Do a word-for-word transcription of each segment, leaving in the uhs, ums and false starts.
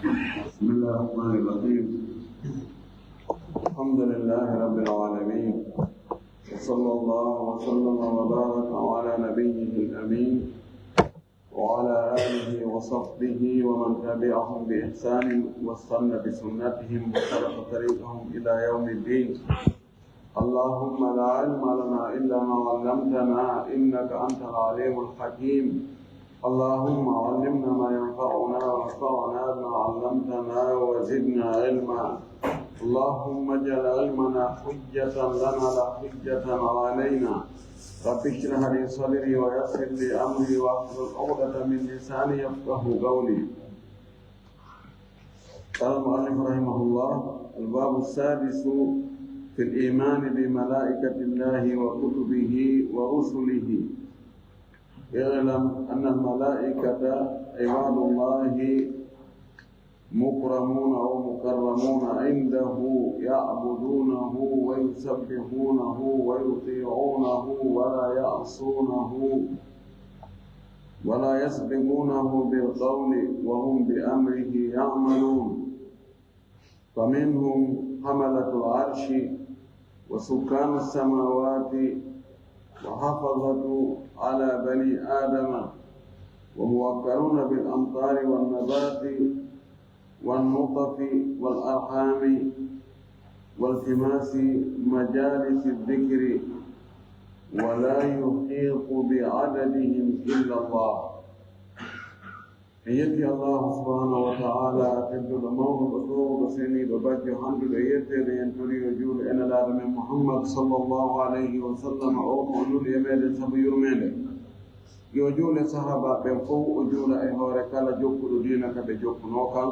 بسم الله الرحمن الرحيم. الحمد لله رب العالمين. وصلى الله وسلم وبارك على نبيه الأمين وعلى آله وصحبه ومن تبعهم بإحسان واستن بسنتهم وسلك طريقهم إلى يوم الدين. اللهم لا علم لنا إلا ما علمتنا إنك أنت العليم الحكيم. اللهم علمنا ما ينفعنا وانفعنا بما علمتنا وزدنا علما. اللهم اجعل علمنا حجة لنا لا حجة علينا. رب اشرح لي صدري ويسر لي أمري واحلل عقدة من لساني يفقه قولي. قال المؤلف رحمه الله: الباب السادس في الإيمان بملائكة الله وكتبه ورسله. اعلم أن الملائكة عباد الله مكرمون أو مكرمون عنده، يعبدونه ويسبحونه ويطيعونه ولا يعصونه ولا يسبقونه بالقول وهم بأمره يعملون. فمنهم حملة العرش وسكان السماوات وحفظة على بني آدم وموكلون بالأمطار والنبات والنطف والأرحام والتماس مجالس الذكر ولا يحيط بعددهم إلا الله. En yetti Allahu subhanahu wa ta'ala, tedduɗo mawnuɗo, toowuɗo, seniiɗo, bajjo, handuɗo e yetteede, en tori yo juulu e Nelaaɗo men Muhammad sallallahu alayhi wa sallam, o mo o nuli e meɗen sabu yurmeende. Yo juule sahaabaaɓe ɓen fow, o juula e hoore kala jokkuɗo diina ka ɓe jokkunoo kan.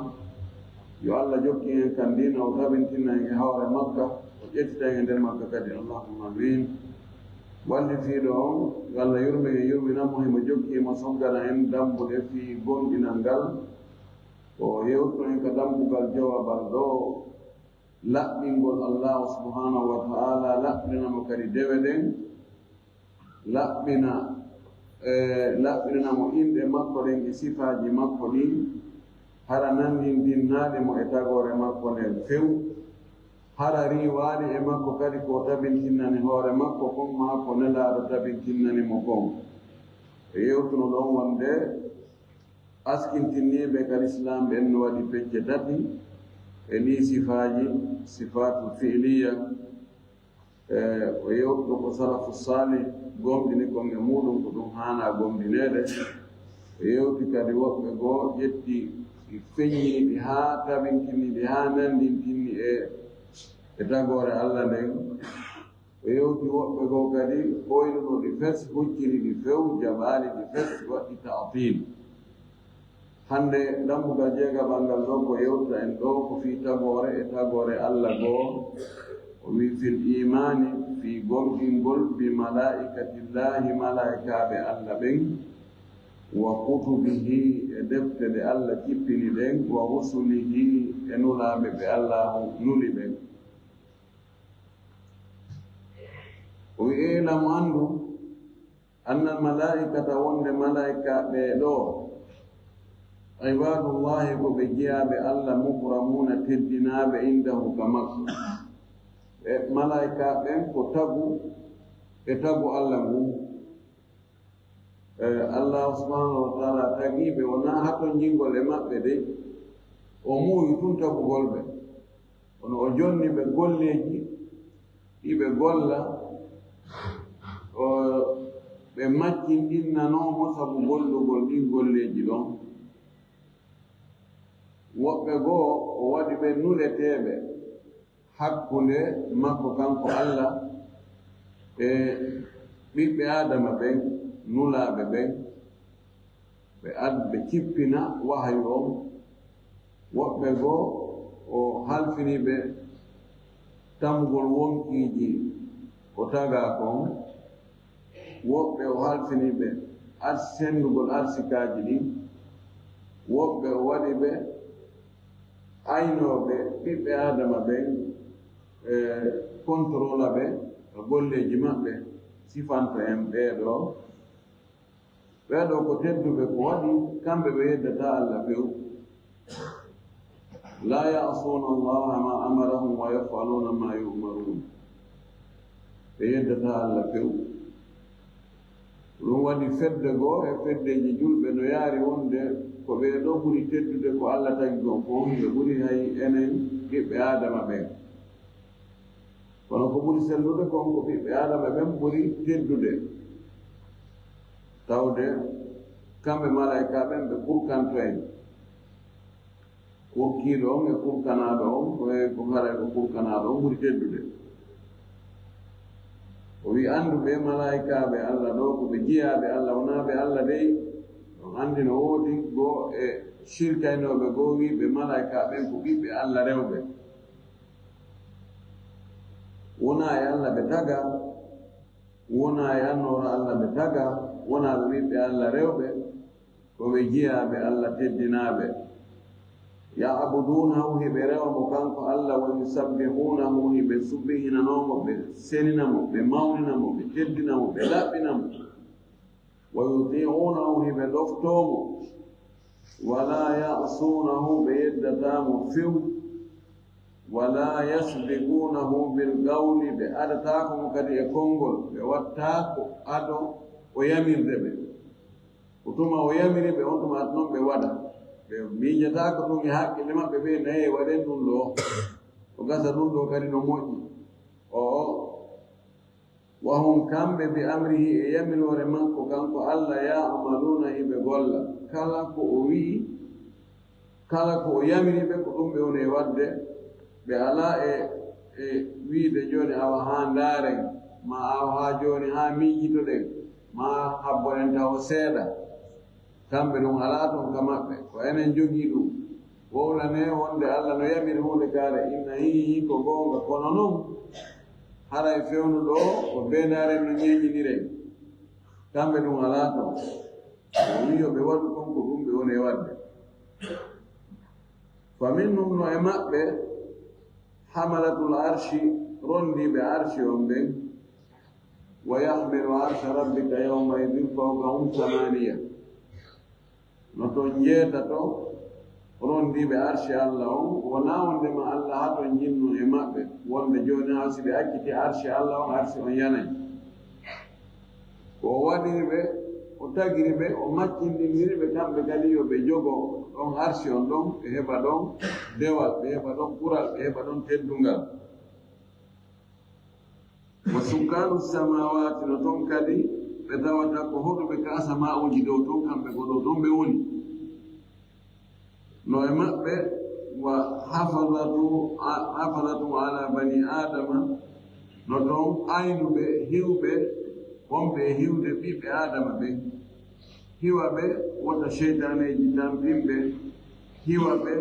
Yo Allah jokkin en kan diina, o tabintina en e hoore makka, o ƴettita en e nder makka kadi. Allahumma amin. Wallifiiɗo on, yo Allah yurmin en, yurmina mo, himo jokki, himo soggana en dambuɗe fii gomɗinal ngal. Ko yewtuɗen ka dambugal jowabal ɗoo, laɓɓingol Allahu subhanahu wa ta'ala, laɓɓina mo kadi dewe ɗen, laɓɓina, e, laɓɓinana mo inɗe makko ɗen e sifaaji makko ɗin, hara nanndintinnaali mo e tagoore makko nden few, hara riiwaali e makko kadi ko o tabintinnani hoore makko kon, maa ko Nelaaɗo tabintinnani mo kon. E yewtuno ɗon wonde askintinniiɓe ka Lislaam ɓen no waɗi pecce tati e ɗii sifaaji, sifaatul fi'liya, e, o yewtuɗo ko salafu saalih gomɗini kon e muuɗum, ko ɗum haanaa gomɗineede. O yewti kadi woɓɓe goo ƴetti ɗi, feññini ɗi haa tabintini ɗi, haa nanndintini e, e tagoore Alla nden. O yewti woɓɓe goo kadi, ɓoynuno ɗi fes, huccini ɗi few, jaɓaali ɗi fes, waɗi ta'til. Hannde, dambugal jeegaɓal ngal ɗoo ko yewta en ɗoo ko fii tagoore e tagoore Alla goo. O wi'i: fil iimaani, fii gomɗingol, bi malaa'ikatillaahi, malaa'ikaaɓe Alla ɓen, wa kutubihi, e defte ɗe Alla cippini ɗen, wa rusulihi, e nulaaɓe ɓe Alla nuli ɓen. O wi'i: ilam, anndu, anna malaa'ikata, wonde malaa'ikaaɓe ɗoo, ibaadullaahi, ko ɓe jiyaaɓe Alla, mukramuuna, teddinaaɓe, indahu, ka makko. Ɓe malaa'ikaaɓe ɓen ko tagu, ɓe tagu Alla ngun. E, Allahu subhanahu wa ta'ala tagii ɓe, wonaa hatonjingol e maɓɓe dey, o muuyi tun tagugol ɓe. Kono o jonni ɓe golleeji ɗi ɓe golla, o, ɓe maccinɗinnanoo mo sabu gollugol ɗin golleeji ɗon. Woɓɓe goo, o waɗi ɓe nuleteeɓe hakkunde makko kanko Alla e ɓiɓɓe Aadama ɓen, nulaaɓe ɓen. Ɓe ad-, ɓe cippina wahayu on. Woɓɓe goo, o halfini ɓe tamugol wonkiiji ko tagaa kon. Woɓɓe o halfini ɓe ar-, senndugol arsikaaji ɗin. Woɓɓe o waɗi ɓe aynooɓe ɓiɓɓe Aadama ɓen, e, kontrola ɓe e golleeji maɓɓe. Sifanto en ɓee ɗoo. Ɓee ɗoo ko tedduɓe, ko waɗi kamɓe ɓe yeddataa Alla few. لا يعصون الله ما أمرهم ويفعلون ما يؤمرون. Ɓe yeddataa Alla few. Ɗum waɗi fedde goo e feddeeji julɓe no yaari wonde ko ɓee ɗoo ɓuri teddude ko Alla tagi kon fow, ɓe ɓuri hay enen ɓiɓɓe Aadama ɓen. Kono ko ɓuri sellude kon ko ɓiɓɓe Aadama ɓen ɓuri teddude. Tawde kamɓe malaa'ika ɓen ɓe kurkanto en. Kurkiiɗo on e kurkanaaɗo on, ko e ko haray ko kurkanaaɗo on ɓuri teddude. O wi'i, "Anndu ɓee malaa'ikaaɓe Alla ɗoo, ko ɓe jiyaaɓe Alla, wonaa ɓe Alla dey." On anndi no woodi goo e sirkaynooɓe goo wi'i ɓe malaa'ikaaɓe ɓen ko ɓiɓɓe Alla rewɓe. Wonaa e Alla ɓe tagaa, wonaa e annoora Alla ɓe tagaa, wonaa ɓe ɓiɓɓe Alla rewɓe, ko ɓe jiyaaɓe Alla teddinaaɓe. يعبدونه, hiɓe rewa mo kanko Alla, ويسبحونه, hiɓe subbihinanoo mo, ɓe senina mo, ɓe mawnina mo, ɓe teddina mo, ɓe laɓɓina mo. ويطيعونه, hiɓe ɗoftoo mo. ولا يعصونه, ɓe yeddataa mo few. ولا يسبقونه بالقول, ɓe adataako mo kadi e konngol, ɓe wattaako ado o yamirde ɓe. Ko tuma o yamiri ɓe, on tuma non ɓe waɗa. Ɓe miijataako ɗum e hakkille maɓɓe, ɓe naye waɗen ɗum ɗoo. O gasa ɗum ɗoo kadi no moƴƴi. O, o. وهم, kamɓe, بأمره, e yamiroore makko kanko Alla, يعملون, hiɓe golla. Kala ko o wi'i, kala ko o yamiri ɓe, ko ɗum ɓe woni e waɗde. Ɓe alaa e, e wi'ude jooni awa haa ndaaren, maa awa haa jooni haa miijitoɗen, maa habboɗen tawo seeɗa. Kamɓe ɗum alaa ton ka maɓɓe, ko enen jogii ɗum. Wowlanee wonde Alla no yamiri huunde kaare, inna, hii, hii, ko goonga, kono non haray fewndo ɗoo ko beenaare no ñeeñiniree. Kamɓe ɗum alaa ton. O wi'i yo ɓe waɗu kon ko ɗum ɓe woni e waɗde. فمنهم, no e maɓɓe, حملة العرش, rondiiɓe arshi on ɓen, ويحمل عرش ربك يومئذ فوقهم ثمانية. No ton njeetato rondiiɓe arshi Alla on, wonaa wondema Alla haa ton jinnu e maɓɓe, wonde jooni haa si ɓe acciti arshi Alla on, arshi on yanay. Ko o waɗiri ɓe, o tagiri ɓe, o maccindiniri ɓe kamɓe kadi yo ɓe jogo ɗon arshi on ɗon, ɓe heɓa ɗon dewal, ɓe heɓa ɗon kural, ɓe heɓa ɗon teddungal. وسكان السماوات, no ton kadi ɓe tawata ko hoɗuɓe ka asama'uuji dow ton, kamɓe ko dow ton ɓe woni. No e maɓɓe, وحفظة, حفظة على بني آدم, no ton aynuɓe, hiwɓe, wonɓe e hiwde ɓiɓɓe Aadama ɓen. Hiwa ɓe wota seytaaneeji tampin ɓe, hiwa ɓe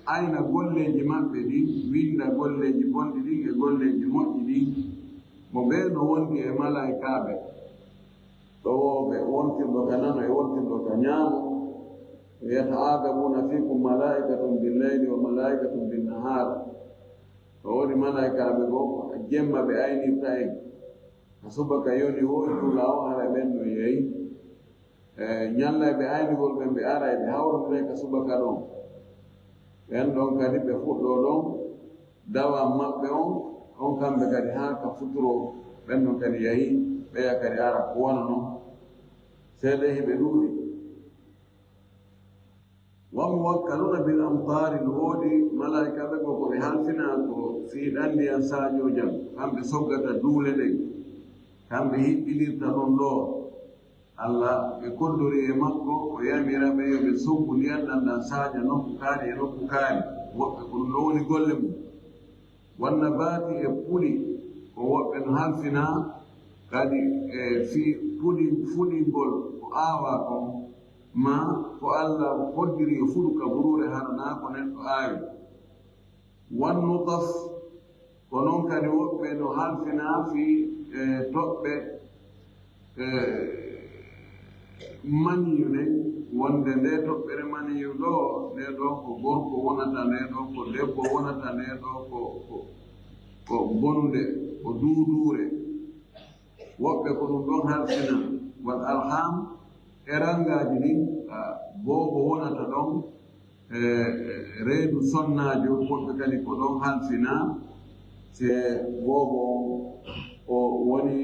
ayna golleeji maɓɓe ɗin, winnda golleeji bonɗi ɗin e golleeji moƴƴi ɗin, mo ɓee no wondi e malaa'ikaaɓe, ɗowooɓe, wontirɗo ka nano e wontirɗo ka ñaamo. يتعاقبون فيكم ملائكة بالليل وملائكة بالنهار. No woodi malaa'ikaaɓe goo, jemma ɓe aynirta en. Ka subaka yoni woo juula o, hara ɓen no yehi. E, ñalla e ɓe aynugol ɓen, ɓe ara e ɓe hawrondira ka subaka ɗon. Ɓen ɗon kadi ɓe fuɗɗoo ɗon dawa maɓɓe on, on kamɓe kadi haa ka futuro, ɓen ɗon kadi yahi, ɓeya kadi ara ko wano non. Seeɗa hiɓe ɗuuɗi. وموكلون بالأمطار, no woodi malaa'ikaaɓe goo ko ɓe halfinaa ko fii ɗan ndiyan saaƴoojam, kamɓe soggata duule ɗen, kamɓe hiɓɓinirta ɗon ɗoo. Alla ɓe koddori e makko, o yamira ɓe yo ɓe soggu ndiyan ɗan, ɗan saaƴa nokku kaari e nokku kaari. Woɓɓe ko ɗum ɗon woni golle mum. والنبات, e puɗi, ko woɓɓe no halfinaa kadi e fii puɗi, fuɗingol ko aawaa kon, maa ko Alla hoddiri yo fuɗu ka buruure, hara naa ko neɗɗo aawi. والنطف, ko non kadi woɓɓe no halfinaa fii, e, toɓɓe, e, maniyu nden, wonde ndee toɓɓere maniyu ɗoo, ndee ɗoo ko gorko wonata, ndee ɗoo ko debbo wonata, ndee ɗoo ko, ko, ko bonunde, ko duuduure. Woɓɓe ko ɗum ɗon halfina. والأرحام, e rangaaji ɗin, a, boobo wonata ɗon, E reedu sonnaajo, woɓɓe kadi ko ɗon halfina, se boobo on o woni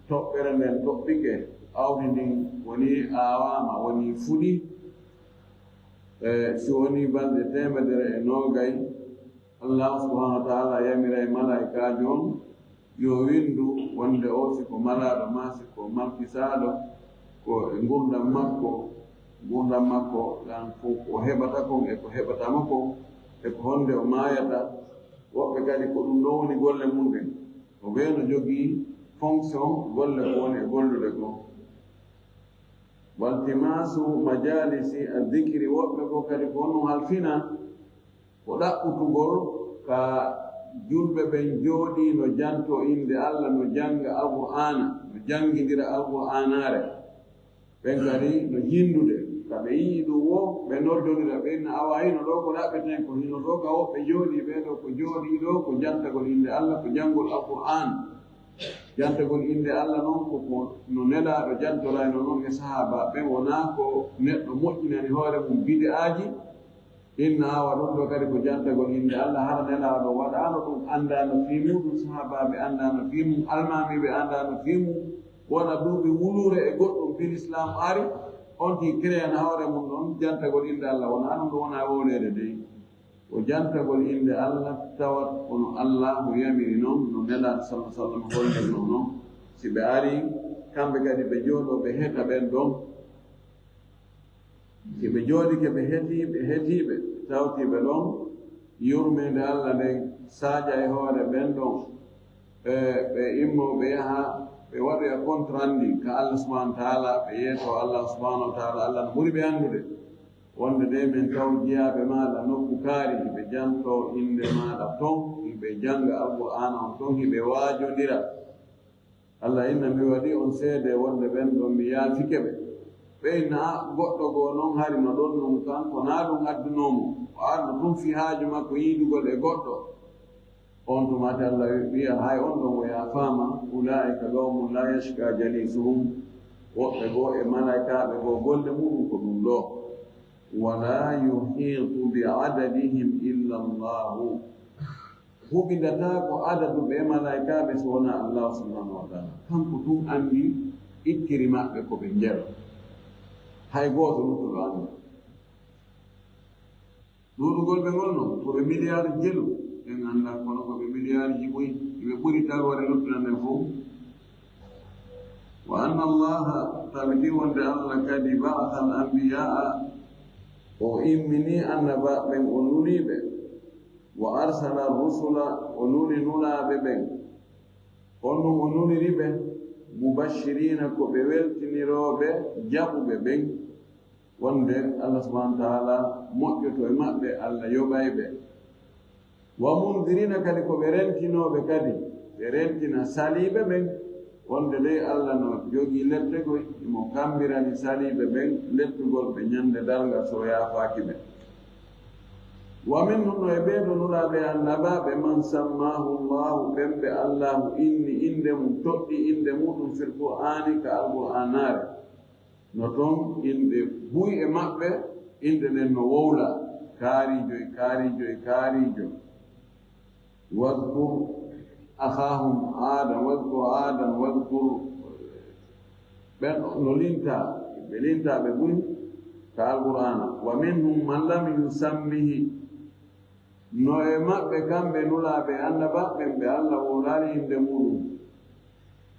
toɓɓere nden toɓɓike, awdi ndin woni aawaama, woni fuɗi. E si woni balɗe teemedere e noogay, Allahu subhanahu wa ta'ala yamiray malaa'ikaajo on yo winndu wonde o si ko malaaɗo maa si ko malkisaaɗo, ko e ngurndan makko, ngurndan makko ɗan fow ko heɓata kon e ko heɓata mo kon e ko honde o maayata. Woɓɓe kadi ko ɗum ɗon woni golle mun ɗen. O bee no jogii fonction golle ko woni e gollude kon. Waltimasu majalisi addikiri, woɓɓe goo kadi ko honno halfina ko ɗaɓɓutugol ka julɓe ɓen jooɗii no jantoo innde Alla, no jannga Alqur'aana, no janngindira Alqur'aanaare. Ɓen kadi no hindude, ka ɓe yi'i ɗum wo ɓe noddondira, ɓe inna awa hino ɗoo ko ɗaɓɓeten ko hino ɗoo ka woɓɓe jooɗii, ɓee ɗoo ko jooɗii ɗoo ko jantagol innde Alla, ko janngol Alqur'aan. Jantagol innde Alla non ko ko no nelaaɗo jantorayno non e sahaabaaɓe ɓen, wonaa ko neɗɗo moƴƴinani hoore mum bid'aaji. Inna awa ɗum ɗoo kadi ko jantagol innde Alla, hara nelaaɗo waɗaano ɗum, anndaano fii muuɗum, sahaabaaɓe anndaano fii mum, almaamiiɓe anndaano fii mum, wona duuɓi wuluure e goɗɗum fii Lislaam ari, on tii kereyana hoore mum ɗon jantagol innde Alla, wonaa ɗum ɗoo, wonaa wowleede dey. Ko jantagol innde Alla tawat kono Allaahu yamiri non, no Nelaaɗo sallallaahu alayhi wa sallam hollirnoo non. Si ɓe arii, kamɓe kadi ɓe jooɗoo ɓe heta ɓen ɗon. Si ɓe jooɗike ɓe hetii, ɓe hetii ɓe tawtii ɓe ɗon, yurmeende Alla nden saaƴa e hoore ɓen ɗon. E ɓe immoo ɓe yaha ɓe waɗoya compte rendu ka Alla subhanahu wa ta'ala, ɓe yeetoo Alla subhanahu wa ta'ala, Alla no ɓuri ɓe anndude. Wonde dey men taw jiyaaɓe maaɗa nokku kaari, hiɓe jantoo innde maaɗa ton, hiɓe jannga Alqur'aana on ton, hiɓe waajondira. Alla inna mi waɗii on seede wonde ɓen ɗon mi yaafike ɓe. Ɓe inna a goɗɗo goo non hari no ɗon nun kan, ko naa ɗum addunoo mo. O arno tun fii haaju makko yiidugol e goɗɗo. On tumaati Alla wi'a hay on ɗon o yaafaama, ulaa'ika qawmun laa yashqaa jaliisuhum. Woɓɓe goo e malaa'ikaaɓe goo golle mu'un ko ɗum ɗoo. Walaa yuhiitu bi adadihim illa Allaahu. Huɓindataako adadu ɓe malaa'ikaaɓe so wonaa Allaahu subhaanahu wa ta'aala. Kanko tun anndi ikkiri maɓɓe ko ɓe njelo. Hay gooto luttuɗo anndaa. Ɗuuɗugol ɓe ngol non, ko ɓe miliyaar jelu, en anndaa, kono ko ɓe miliyaarji buy, ɓe ɓuri tawi waɗi luttuɗo nden fow. Wa anna Allaaha, tabiti wonde Alla kadi, ba'atha al-anbiyaa'a, o imminii annabaaɓe ɓen, o nulii ɓe. Wa arsala ar-rusula, o nuli nulaaɓe ɓen. On ɗum o nuliri ɓe, mubashshiriina, ko ɓe weltinirooɓe jaɓuɓe ɓen. Wonde Alla subhaanahu wa ta'aala moƴƴoto e maɓɓe, Alla yoɓay ɓe. Wa munziriina, kadi ko ɓe rentinooɓe kadi, ɓe rentina saliiɓe ɓen. Wonde dey Alla no jogii lettegol, himo kammbirani saliiɓe ɓen lettugol ɓe ñande darngal so o yaafaaki ɓe. Wa minhum, no e ɓee ɗoo nulaaɓe annabaaɓe, man sammaahu Allaahu, ɓen ɓe Allaahu inni innde mum, toɗɗi innde muɗum fil Qur'aani, ka Alqur'aanaare. No ton inɗe buy e maɓɓe, inɗe ɗen no wowla, kaariijo e kaariijo e kaariijo. Wadkur akhaahum Aada, wadkur Aadan, wadkur, ɓen no lintaa, ɓe lintaa ɓe buy ka Alqur'aana. Wa minhum man lam yusammihi, no e maɓɓe kamɓe nulaaɓe annabaaɓe ɓen ɓe Alla wowlaali innde muɗum.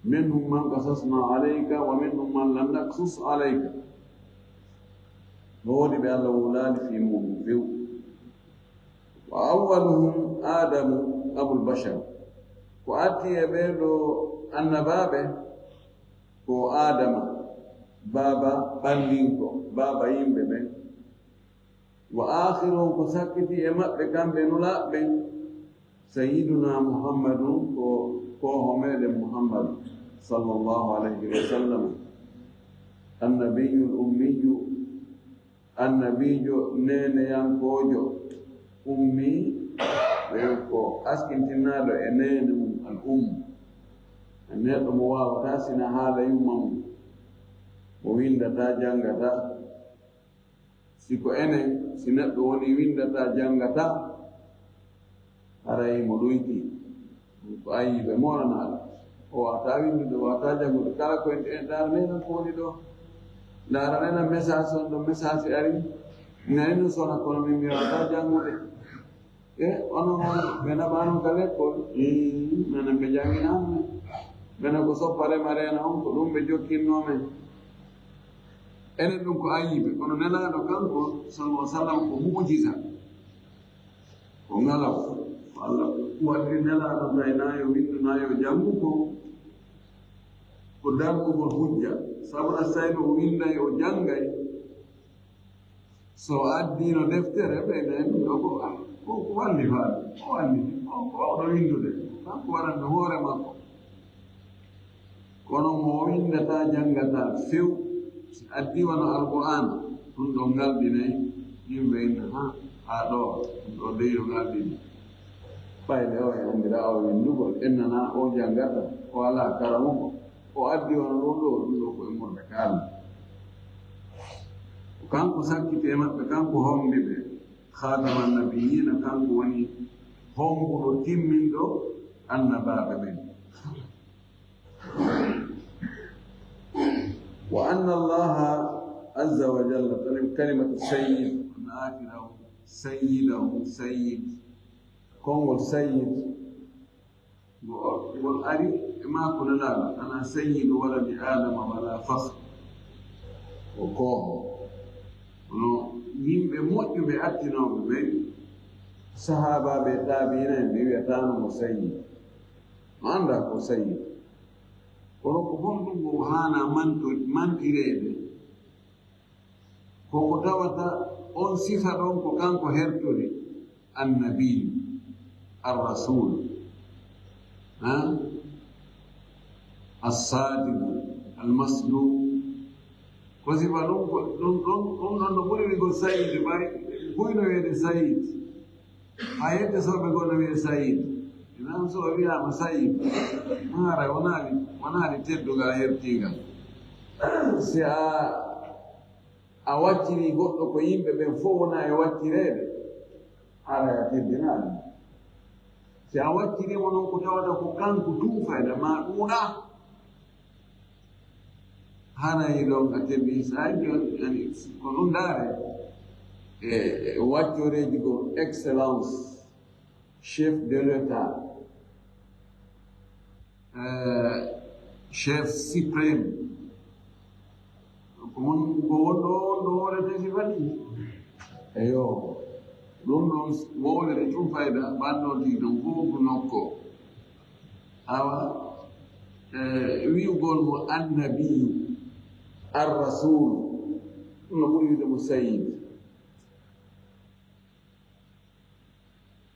Minhum man qasasnaa alayka wa minhum man lam naqsus alayka. No woodi ɓe Alla wowlaali fii muɗum few. Wa awwaluhum Aadamu abul bashar. Ko arti e ɓee ɗoo annabaaɓe ko Aadama, baaba ɓanndinko, baaba yimɓe ɓen. Wa aakhiruhum, ko sakkitii e maɓɓe kamɓe nulaaɓe ɓen, sayyidunaa Muhammadun, ko kooho meɗen Muhammadu, sallallaahu alayhi wa sallam, annabiyyul ummiyyu, annabiijo neeneyankoojo, ummi, ɓe ko askintinaaɗo e neene mum, al ummu. Neɗɗo mo waawataa sina haala yumma mum, mo winndataa, janngataa. Si ko enen, Si neɗɗo woni winndataa, janngataa, haray mo ɗoytii. Ko ayyibe mooranaaɗo. O waawataa winndude, o waawataa janngude. Kala ko en, en ndaarane lan ko woni ɗo. Ndaarane lan message on ɗo, message ari. Nani no sona, kono min mi waawataa janngude. E onon on ɓe naɓaano ka lekkol? Ii, menen ɓe jannginaano men. Menen ko soppare ma reena on, ko ɗum ɓe jokkinnoo men. Enen ɗum ko ayyibe, kono Nelaaɗo kanko, sallallahu alaihi wasallam, ko mu'jiza. Ko ngalaw. Ko Allah waɗiri Nelaaɗo, tawi na yo winndu, na yo janngu ko, ko darnugol hujja. Sabu a tawi o winnday, o janngay. So addiino deftere, ɓe nani ɗo ko, ah, ko, ko wallifaaɗo, o walliti, o, ko o ɗo winndude, kanko waɗanno hoore makko. Kono mo winndataa, janngataa few, si addii wano Alqur'aana, ɗum ɗo ngalɗinay yimɓe, inna, ha, haa ɗo, ɗum ɗo dey no ngalɗini. Fayde o e anndiraa o winndugol, en nanaa o janngata, o alaa karamoko. O addi wano ɗum ɗo, ɗum ɗo ko e murda kaala. Kanko sakkiti e maɓɓe, kanko hombi ɓe. Khaataman nabiyyiina, kanko woni hombuɗo timminɗo annabaaɓe ɓen. Wa anna Allaha azza wa jalla, kalimatu sayyid, naakira on, sayyida on, sayyid. Konngol sayyid, Ngo, ngol ari e maako Nelaaɗo, "Ana sayyidu waladi Aadama wala fakhru." O kooho. Kono yimɓe moƴƴuɓe attinooɓe ɓen, sahaabaaɓe e taabi'iina en, ɓe wi'ataano mo sayyid. Mo anndaa ko sayyid. Kono ko honɗum ngo haanaa manto-, mantireede? Ko ko tawata on sifa ɗon ko kanko hertori, annabi, ar-rasul, ha? As-sadiq, al-masduq. Ko sifa ɗum ko, ɗum, ɗum, ɗum ɗon no ɓuri wi'ugol sayid, bari buy no wi'ede sayid. Hay hedde soɓe goo no wi'e sayid. Inan so o wi'aama sayid, haray wonaali, wonaali teddungal hertingal. Si a A wacciri goɗɗo ko yimɓe ɓen fof wona e waccireede, haray a teddinaali. Si a wacciri mo noon ko tawata ko kanko tun fayda ma ɗuuɗa, haray ɗon a teddi. Sa jooni, yani, ko ɗum ndaare e, e waccoreeji ko excellence, chef de l'État, eh, chef suprême. Ko mon, ko wonɗo, wonɗo hoorete sifa ɗi. Eyo, ɗum ɗon wowlere tun fayda, ɓannooti ɗum fof ko nokko. Awa, eh, wi'ugol mo annabiyu, ar-rasul, ɗum no ɓuri wi'ude mo sayyid.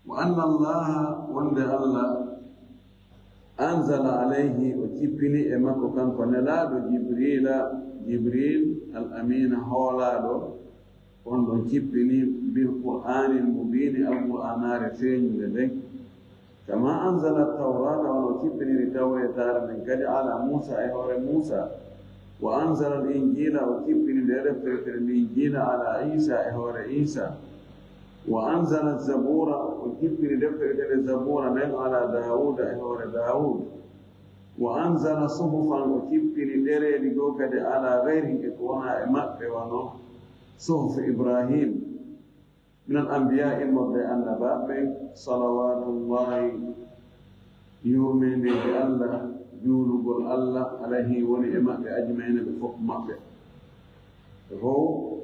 Wa anna Allaha, wonde Allah, anzala alayhi, o cippini e makko kanko Nelaaɗo Jibriila, Jibril al-Amiina, hoolaaɗo, on ɗon cippini, bil Qur'aanil mubiini, Alqur'aanaare feeñunde nden. Kama anzala tawrata, wano cippiniri tawreetaare nden kadi, ala Muusa, e hoore Muusa. Wa anzala al-injiila, o cippini nde deftere kadi Linjiila, ala Iisa, e hoore Iisa. Wa anzala zabura, o cippini deftere kadi Zabura nden, ala Daawuda, e hoore Daawud. Wa anzala suhufan, o cippini ɗereeji goo kadi, ala gayrihi, e ko wonaa e maɓɓe, wano suhuf Ibrahim. Minal anbiyaa, immorde e annabaaɓe ɓen, salawaatullaahi, yurmeendeeji Allah, juulugol Allah, alayhim, woni e maɓɓe, ajma'iina, ɓe fof maɓɓe. Fof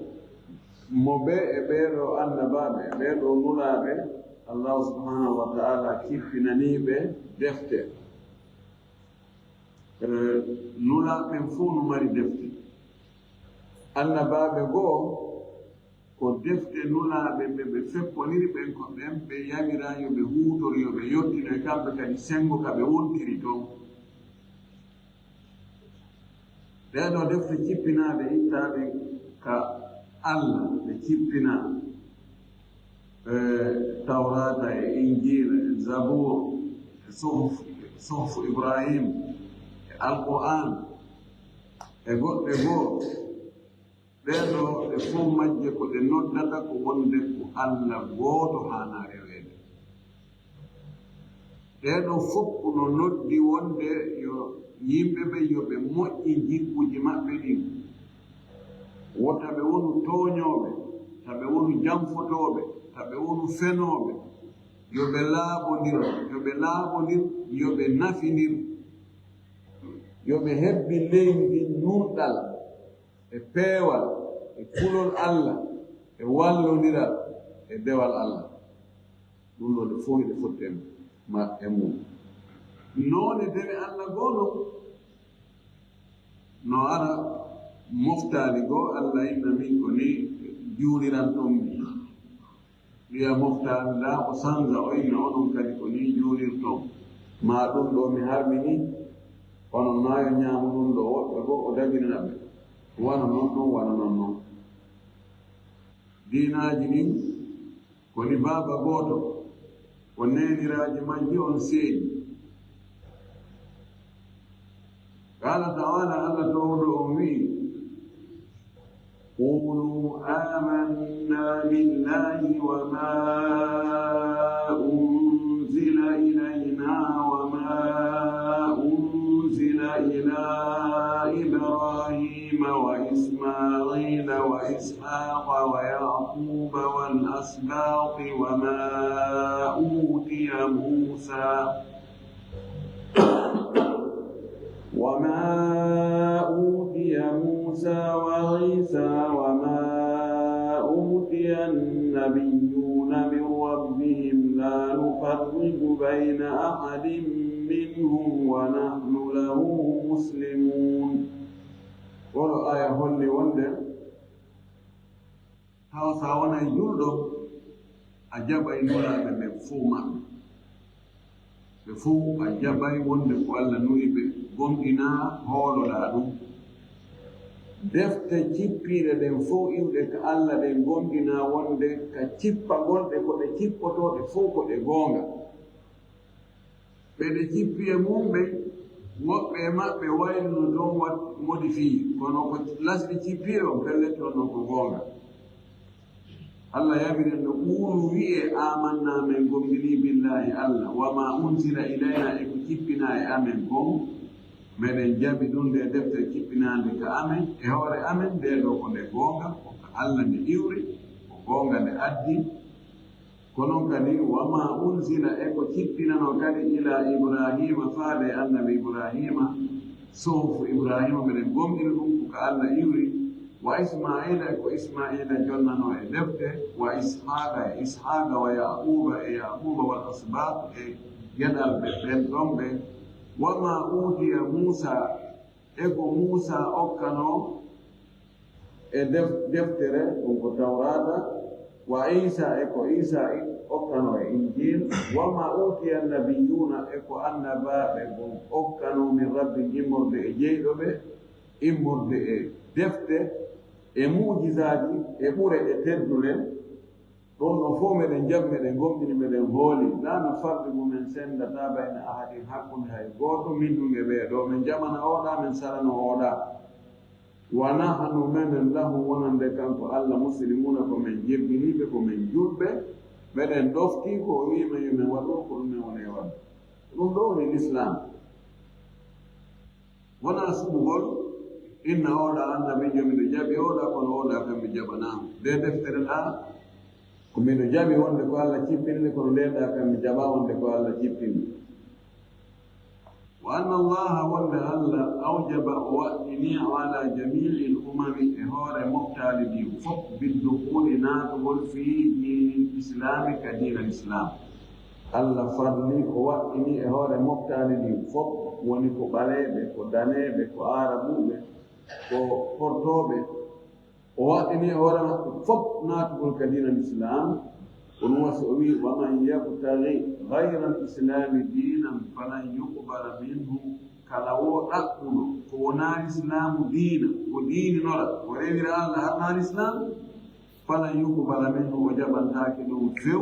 mo ɓe e ɓee ɗoo annabaaɓe, e ɓee ɗoo nulaaɓe, Allaahu subhaanahu wa ta'aalaa cippinanii ɓe defte. Eh, nulaaɓe ɓen fof no mari defte. Annabaaɓe goo, ko defte nulaaɓe ɓe ɓe fepponiri ɓen, ko ɓen ɓe yamiraa yo ɓe huutoro, yo ɓe yottino e kamɓe kadi senngo ka ɓe wontiri ton. Ɗee ɗoo defte cippinaaɗe, ittaaɗe ka Allah, ɗe cippinaa, eh, Tawraata e Injiila e Zabuur e Suhuf, Suhufu Ibrahim e Alqur'aan e goɗɗe goo. Ɗee ɗoo ɗe fof majje ko ɗe noddata ko wonde ko Alla gooto haanaa reweede. Ɗee ɗoo fof ko no noddi wonde yo yimɓe ɓe, yo ɓe moƴƴin jikkuuji maɓɓe ɗin. Wota ɓe wonu tooñooɓe, ta ɓe wonu janfotooɓe, ta ɓe wonu fenooɓe. Yo ɓe laaɓondir, yo ɓe laaɓondir, yo ɓe nafindir. Yo ɓe hebbin leydi ndin nunɗal e peewal e kulol Alla e wallondiral e dewal Alla. Ɗum ɗoo ɗe fof hiɗe fotti e ma-, e mum. Noone dewe Alla goo non. No ara moftaali goo, Alla inna min ko ni juuliranton mi. Wiya moftaali ɗaa o sanza, o inna onon kadi ko ni juulirton. Maa ɗum ɗoo mi harmini, onon maa yo ñaamu ɗum ɗoo, woɓɓe goo o daginana ɓe. Wano non ɗum, wano non non. Diinaaji ɗin ko ni baaba gooto, ko neeniraaji majji on seeni. Qaala ta'aala, Alla toowɗo on wi'i, قولوا آمنا بالله وما أنزل إلينا وما أنزل إلى إبراهيم وإسماعيل وإسحاق ويعقوب والأسباط وما أوتي موسى وما أوتي موسى وعيسى وما أوتي النبيون من ربهم لا نفرق بين أحد منهم ونحن له مسلمون. Oɗo aya holli wonde Tawa so a wonay julɗo, a jaɓay nulaaɓe ɓen fow maɓɓe. Ɓe fow a jaɓay wonde ko Alla nuli ɓe, gomɗinaa, hooloɗaa ɗum. Defte cippiiɗe ɗen fow iwɗe ka Alla ɗen gomɗinaa wonde ka cippagol ɗe ko ɗe cippotoo ɗe fow ko ɗe goonga. Ɓe ɗe cippi e mum ɓen, woɓɓe e maɓɓe wayluno toon wat-, modifié, kono ko lasɗi cippi e on, pellet on non ko goonga. Alla yamiri en no, "Quulu, wi'ee, aamannaa, men gomɗinii, billaahi, Alla, wa maa unsila ilaynaa, e ko cippinaa e amen kon, meɗen jaɓi ɗum, nde deftere cippinaande ka amen, e hoore amen, ndee ɗoo ko nde goonga, ko ka Alla nde iwri, ko goonga nde addi." Ko noon kadi, wa maa unsila, e ko cippinanoo kadi, ilaa Ibraahiima, faade e Annabi Ibraahiima, suhufu Ibraahiima, meɗen gomɗini ɗum ko ka Alla iwri, wa Ismaa'iila, e ko Ismaa'iila jonnanoo e defte, wa Ishaaqa, e Ishaaqa, wa Yaaquuba, e Yaaquuba, wal asbaat, e geɗalɓe ɓen ɗon ɓen, wa maa uutiya Muusaa, e ko Muusaa okkanoo e def-, deftere, ɗum ko Tawraata, wa Iisaa, e ko Iisaa okkanoo e Injiil, wa maa uutiya nabiyuuna, e ko annabaaɓe gon okkanoo min Rabbi, immorde e jeyɗo ɓe, immorde e defte, e mu'jizaaji, e ɓure, e teddule. Ɗum ɗon fow meɗen jaɓi, meɗen gomɗini, meɗen hooli. Laa nufarriqu, men senndataa, bayna ahadin, hakkunde hay gooto, minhum, e ɓee ɗoo. Men jaɓana oo ɗaa, men sarana oo ɗaa. Wa nahnu, menen, lahu, wonande kanko Alla, muslimuuna, ko men jebbiniiɓe, ko men julɓe. Meɗen ɗoftii ko o wi'i men yo men waɗu, ko ɗum men woni e waɗde. Ɗum ɗoo woni Lislaam. Wonaa suɓugol, inna oo ɗaa annabiijo miɗo jaɓi, oo ɗaa kono oo ɗaa kam mi jaɓanaama. Nde deftere ɗaa, ko miɗo jaɓi wonde ko Alla cippini nde, kono ndee ɗaa kam mi jaɓaa wonde ko Alla cippini. Wa anna Allaaha, wonde Alla, awjaba, o waɗɗini, ala jamii'il umami, e hoore moftaali ɗin fof, biddukuuli, naatugol, fii diinil islaami, ka diina Lislaam. Alla farli, o waɗɗini e hoore moftaali ɗin fof, woni ko ɓaleeɓe, ko daneeɓe, ko aarabuuɓe, ko portooɓe. O waɗɗini e hoore maɓɓe fof naatugol ka diina Lislaam. Ko ɗum waɗi si o wi'i, "Wa man yabtaghi ghayra al-islami dinan falan yuqbala minhu." Kala wo ɗaɓɓuɗo ko wonaa Lislaamu diina, o diininora, o rewira Alla harnaa Lislaam, falan yuqbala minhu, o jaɓantaake ɗum few.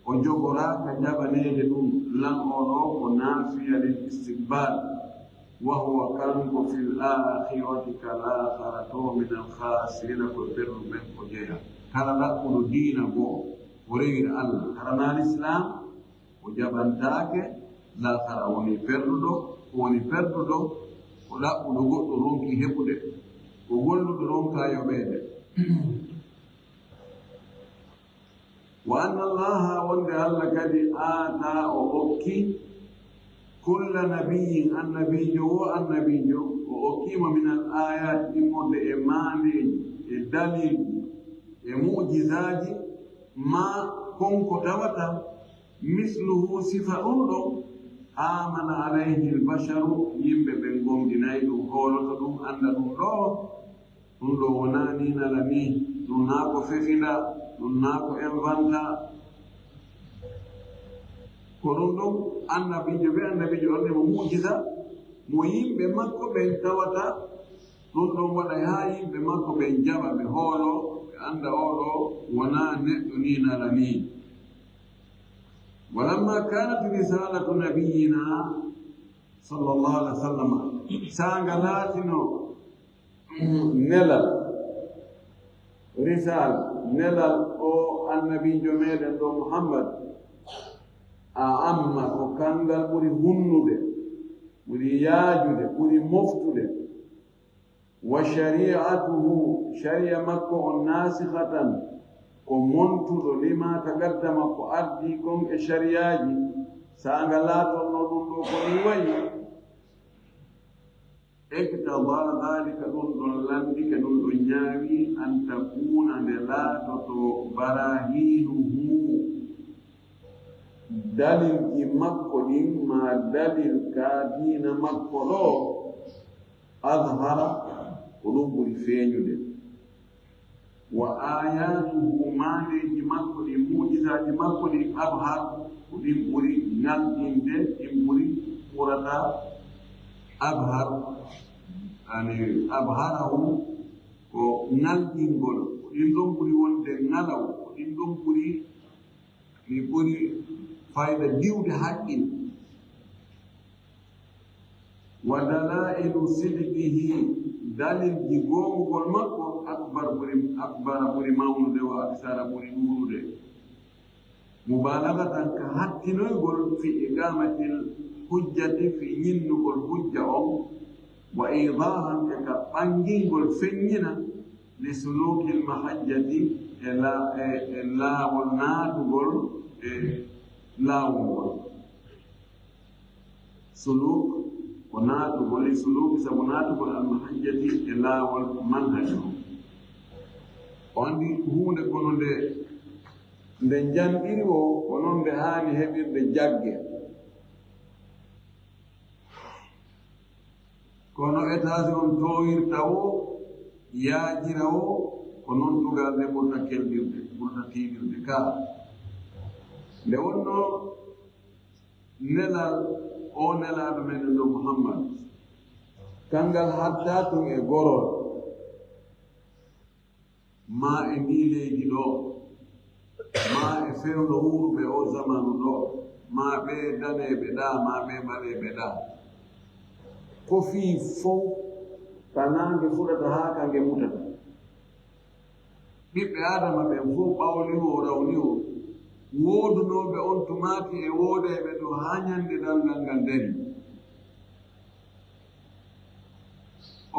O jogoraaka jaɓaneede ɗum. Lan oo ɗoo ko naafiya lil istiqbaal. وهو كانكو في الآخرة كالآخرة من الخاسرين ko perdu ɓen ko jeya. Kala ɗaɓɓuɗo diina goo, o rewira Allah, hara naa Lislaam, o jaɓantaake, laakara woni perduɗo, ko woni perduɗo, ko ɗaɓɓuɗo goɗɗo ronki heɓude, ko golluɗo ronka yoɓeede. وأن الله wonde Allah kadi آتى o okki كل نبي annabiijo woo annabiijo o okkiimo من الآيات immorde e maandeeji e dalilji e mu'jizaaji ما kon ko tawata مثله sifa ɗum ɗon آمن عليه البشر yimɓe ɓen gomɗinay ɗum hooloto ɗum annda ɗum ɗoo Ɗum ɗoo wonaa nii nala nii, ɗum naa ko fefinda, ɗum naa ko inventa. Ko ɗum ɗon annabiijo be annabiijo waɗde mo mu'jiza, mo yimɓe makko ɓen tawata, ɗum ɗon waɗay haa yimɓe makko ɓen jaɓa, ɓe hoolo, ɓe annda oo ɗoo wonaa neɗɗo nii nala nii. ولما كانت رسالة نبينا صلى الله عليه وسلم saanga laatino nelal risala nelal o annabiijo meɗen ɗo Muhammad a amma ko kanngal ɓuri hunnude ɓuri yaajude ɓuri moftude wa shari'atuhu shari'a makko on nasikhatan ko montuɗo lima taqaddama ko ardi kon e shari'aji saanga laatorno ɗum ɗo ko ɗum wayi اقتضى ذلك ɗum ɗon lanndike ɗum ɗon ñaawi أن تكون nde laatoto براهينه dalilji makko ɗin ma dalil ka diina makko ɗo أظهر ko ɗum ɓuri feeñude وآياته maandeeji makko ɗin mu'jizaaji makko ɗin أبهر ko ɗin ɓuri ŋalɗinde ɗin ɓuri ɓurata أبهر yani أبهره ko ŋalɗingol ko ɗin ɗon ɓuri wonde ŋalaw ko ɗin ɗon ɓuri mi ɓuri fayda diwde haqqil ودلائل صدقه dalilji goongugol makko أكبر ɓuri أكبر ɓuri mawnude وأكثر ɓuri ɗuuɗude مبالغة ka hattinoygol في إقامة الحجة في ñinnugol hujja on وإيضاحا e ka ɓanngingol feññina لسلوك المحجة e la e e laawol naatugol e laawol ngol suluk ko naatugol e suluki sabu naatugol almahajjati e laawol manhaji o o anndi huunde kono nde nde njanɗiri o ko noon nde haani heɓirde jagge kono étage on toowirta o yaajira o ko noon tugal nde ɓurta kelɗirde ɓurta tiiɗirde ka nde wonno nelal o nelaaɗo meɗen ɗo muhammad kangal hadda tun e gorol ma e ndii leydi ɗo ma e fewndo wuuruɓe o zamanu ɗo ma ɓe daneeɓe ɗa ma ɓe ɓaleeɓe ɗa ko fii fow ka naange fuɗata haa ka nge mutata ɓiɓɓe aadama ɓen fow ɓawli o rawni o woodunooɓe on tumaati e woodeeɓe ɗo haa ñannde darngal ngal dari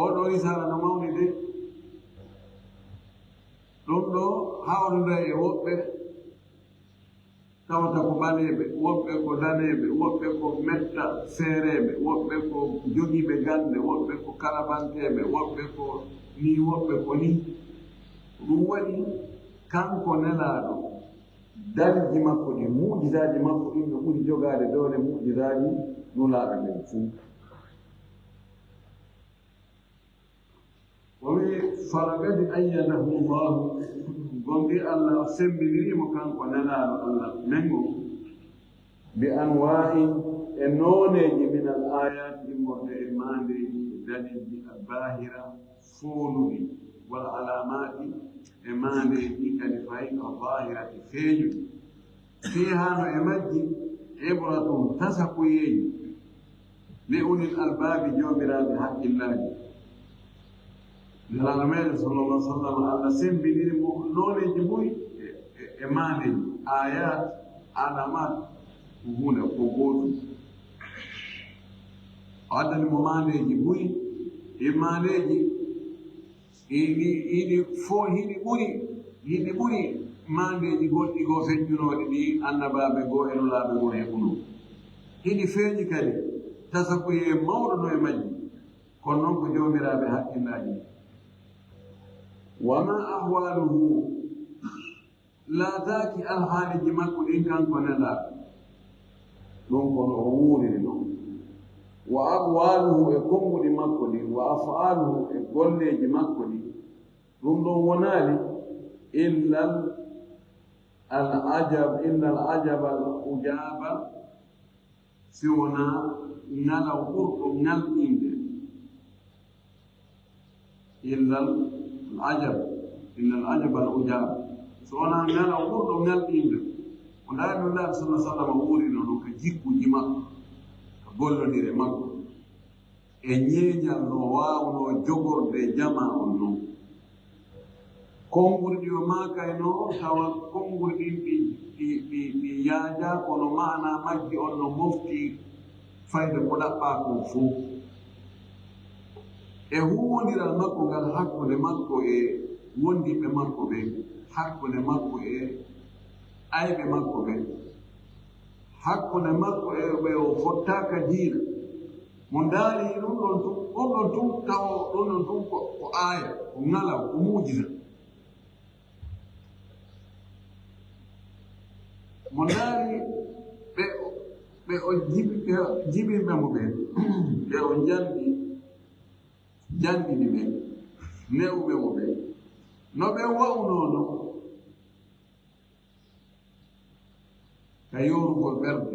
oɗo risaala no mawni de ɗum ɗo hawrude e woɓɓe tawata ko ɓaleeɓe woɓɓe ko daneeɓe woɓɓe ko metta seereeɓe woɓɓe ko jogiiɓe gannde woɓɓe ko kalabanteeɓe woɓɓe ko ni woɓɓe ko ni ɗum waɗi kanko nelaaɗo darji makko ɗi mu'jizaaji makko ɗin no ɓuri jogaade doole mu'jizaaji nulaaɓe ɓen fuu o wi'i falaqad ayyadahu llahu gomɗi allah o semmbiniriimo kanko nelaaɗo allah men on bi anwa'in e nooneeji min al ayati immorde e maandeeji e dalilji al bahira fooluɗi wal alamati e maandeeji kadi fayi al bahirati feeñuɗi fiihaa no e majji ibratun tasakuyeeji Li ulil albaabi, joomiraaɓe hakkillaaji. Nelaaɗo meeɗen sallallahu alaihi wasallam, Allah semmbiniri mo nooneeji buy e, e, e maaneeji, ayat, alamat, ko huunde ko gootum. O addani mo maaneeji buy e maaneeji Hiɗi, hiɗi fo-, hiɗi ɓuri, hiɗi ɓuri maandeeji goɗɗi goo feƴƴunooɗi ɗi annabaaɓe goo e nulaaɓe goo heɓunoo. Hiɗi feeñi kadi tasakuyee mawɗo no e majji, kono noon ko joomiraaɓe hakkillaaji. Wa ma ahwaluhu, laataaki alhaaliiji makko ɗin kanko Nelaaɗo. Ɗum ko no o wuuriri non. Wa aqwaluhu, e konnguɗi makko ɗin, wa af'aluhu, e golleeji makko ɗin, ɗum ɗon wonaali illal al ajab, illal ajab al ujaba, si wonaa ŋalaw ɓurɗo ŋalɗinde. Illal ajab, innal ajaba al ujab. So wonaa ŋalaw ɓurɗo ŋalɗinde. Ko ndaari Nulaaɗo sallallahu alaihi wasallam wuurino non ka jikkuuji makko, ka gollondire makko, e ñeeñal no waawnoo jogorde jamaa on non. Konnguli ɗi o maakayno, tawa konnguli ɗin ɗi, ɗi, ɗi, ɗi yaajaa, kono maanaa majji on no mofti fayde ko ɗaɓɓaa kon fow. E huuwondiral makko ngal hakkunde makko e wondiɓɓe makko ɓen, hakkunde makko e ayɓe makko ɓen, hakkunde makko e ɓe o fottaaka diina. Mo ndaari ɗum ɗon tun, ɗum ɗon tun tawo, ɗum ɗon tun ko, ko aaya, ko ŋalaw, ko muujiza. Mo ndaari ɓe, ɓe o jibi-, ɓe jibinɓe mo ɓen, ɓe o njandi, njandini ɓen, ne'uɓe mo ɓen. No ɓe wa'unoo non, ka yoorugol ɓerɗe,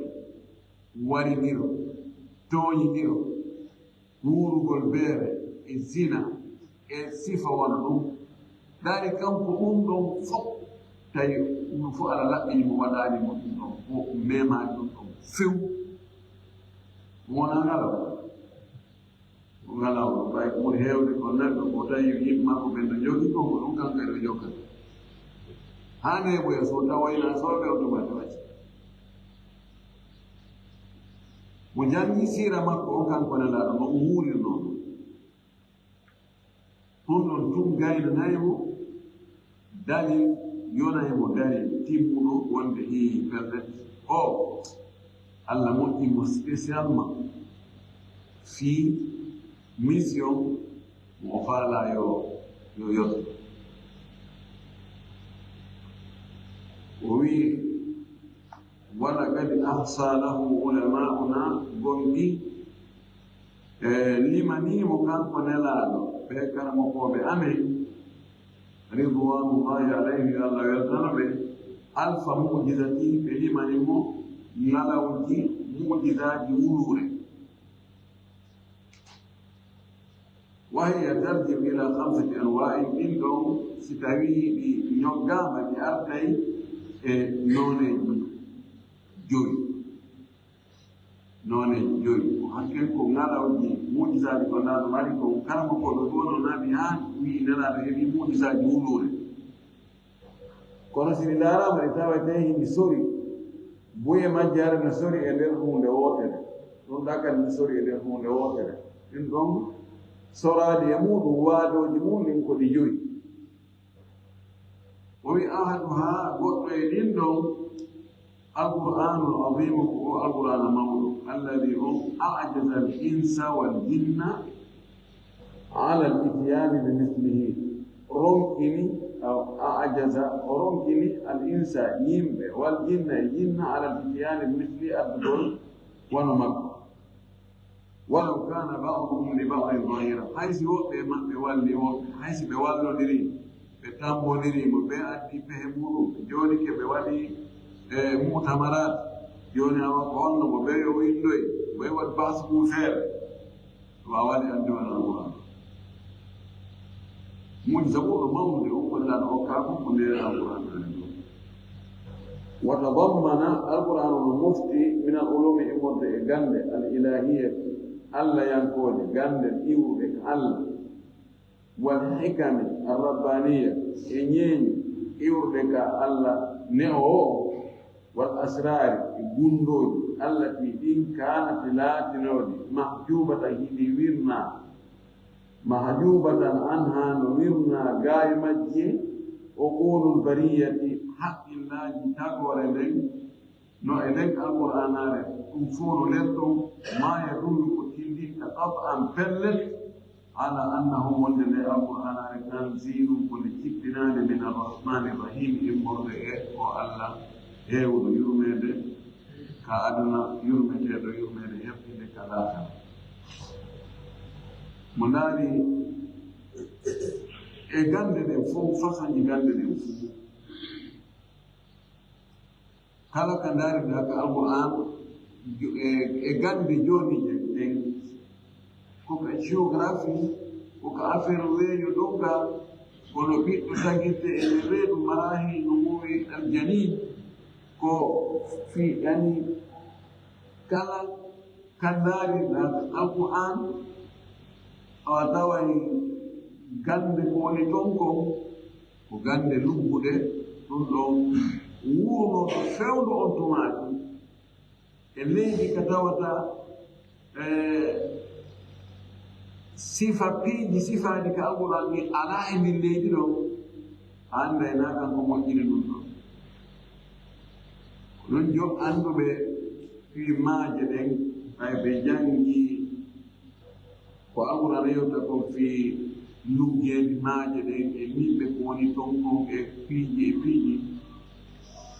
wariniro, tooñiniro, wuurugol beere, e zina, e sifa wano ɗum. Ndaari kanko ɗum ɗon fof, tawi ɗum fof Alla laɓɓini mo, waɗaani mo ɗum ɗon, o memaani ɗum ɗon few. Mo wonaa ngala o. Ko ŋalaw ɗo, ɓay ko ɓuri heewde ko neɗɗo ko tawi yimɓe makko ɓen no jogii ko, ko ɗum kanko e ɗo jokkata. Haa neeɓoya so tawoyna sooɓe o tuma to acci. Mo janngi siira makko on kanko Nelaaɗo, no o wuurirnoo ɗum. Ɗum ɗon tun gaynanay mo. Dalil, yonay mo dalil timmuɗo wonde hii pellet o, Alla moƴƴi mo spécialement fii mission mo o faalaa yo, yo yotto. O wi'i, "Walaqad ahsa lahum ulama'una", gonɗi, e, limanii mo kanko Nelaaɗo, ɓe karamokooɓe amen, ridwanullahi alayhim, yo Allah weltano ɓe, alfa mu'jizati, ɓe limani mo ŋalawji mu'jizaaji wuluure. Wa hiya tarji'u ila khamsati anwa'in, ɗin ɗon, si tawii ɗi ñoggaama, ɗi artay e nooneeji jowi. Nooneeji jowi. Ko hakken ko ŋalawji mu'jizaaji ko Nelaaɗo mari, ko karamokooɓe goo no naɓi haa wi'i Nelaaɗo heɓii mu'jizaaji wuluure. Kono si ɗi ndaaraama, ɗi tawetee hini sori. Buye majji hara no sori e nder huunde wootere. Ɗum ɗa kadi no sori e nder huunde wootere. Ɗin ɗon soraali e muuɗum waadooji mum ɗin ko ɗi jowi. O wi ahaduhaa, goɗɗo e ɗin ɗon, Alqur'aanul aziimu, ko o Alqur'aana mawɗo, alladhi on a'jaza al insa wal jinna ala al ityaani bi mislihi, ronkini, aw a'jaza, o ronkini al insa, yimɓe, wal jinna, e jinna, ala al ityaani bi mislihi, addugol wano makko. Walaw kana ba'duhum li ba'din zahira, hay si woɓɓe e maɓɓe walli woɓɓe, hay si ɓe wallondiri, ɓe tambondiri mo, ɓe addi pehe muɗum, ɓe jooni ke ɓe waɗi e mu'tamarat, jooni awa ko honno mo ɓe yo windoy, ɓe waɗi bas mum feere, to a waɗi anndi wala Alquran. Mu'jiza ɓurɗo mawnude on ko Nulaaɗo okkaa kon ko nder Alquran. Wa tadammana, Alquran no mofti, min al ulumi, immorde e gannde, al ilahiyati, Alla yankooje, ganndel iwruɗe ka Alla, wal hikami arrabbaniya, e ñeeñu iwruɗe ka Alla ne'oowo, wal asraari, e gunndooji, allati ɗin kaanati laatinooɗi, mahjubatan hiɗi wirnaa, mahjubatan anha no wirnaa gaayo majji, o qulul bariyati, haqqillaaji tagoore nden, no e nden Alqur'aanaare, ɗum fof no nder ɗon, maa yadullu ko tindinta qat'an pellet, ala annahu wonde nde Alqur'aanaare tanzilun ko nde jippinaande min arrahmani rahim immorde e o Alla heewuɗo yurmeede ka aduna, yurmeteeɗo yurmeede hertinde ka laakara. Mo ndaari e gannde ɗen fof, façon ji gannde ɗen fof, kala ka ndaariɗaa ka Alqur'aan, e, e gannde jooni je ɗen, ko ka géographie, ko ka affaire weeyo ɗon ka, kono ɓiɗɗo tagirte e nder reedu marahil no mowi aljanin, ko fi yani kala ka ndaariɗaa ka Alqur'aan, a taway gannde ko woni ton kon, ko gannde lugguɗe, ɗum ɗon wuurnooɗo fewndo on tumaaji e leydi ka tawata, e, sifa piiji, sifaaji ka Alqur'aan ɗin alaa e ndin leydi ɗon, a annday na kanko moƴƴini ɗum ɗon. Ko ɗum jo annduɓe fii maaje ɗen, ɓay ɓe janngi ko Alqur'aana yewta kon fii luggeeji maaje ɗen e yimɓe ko woni ton kon e piiji e piiji.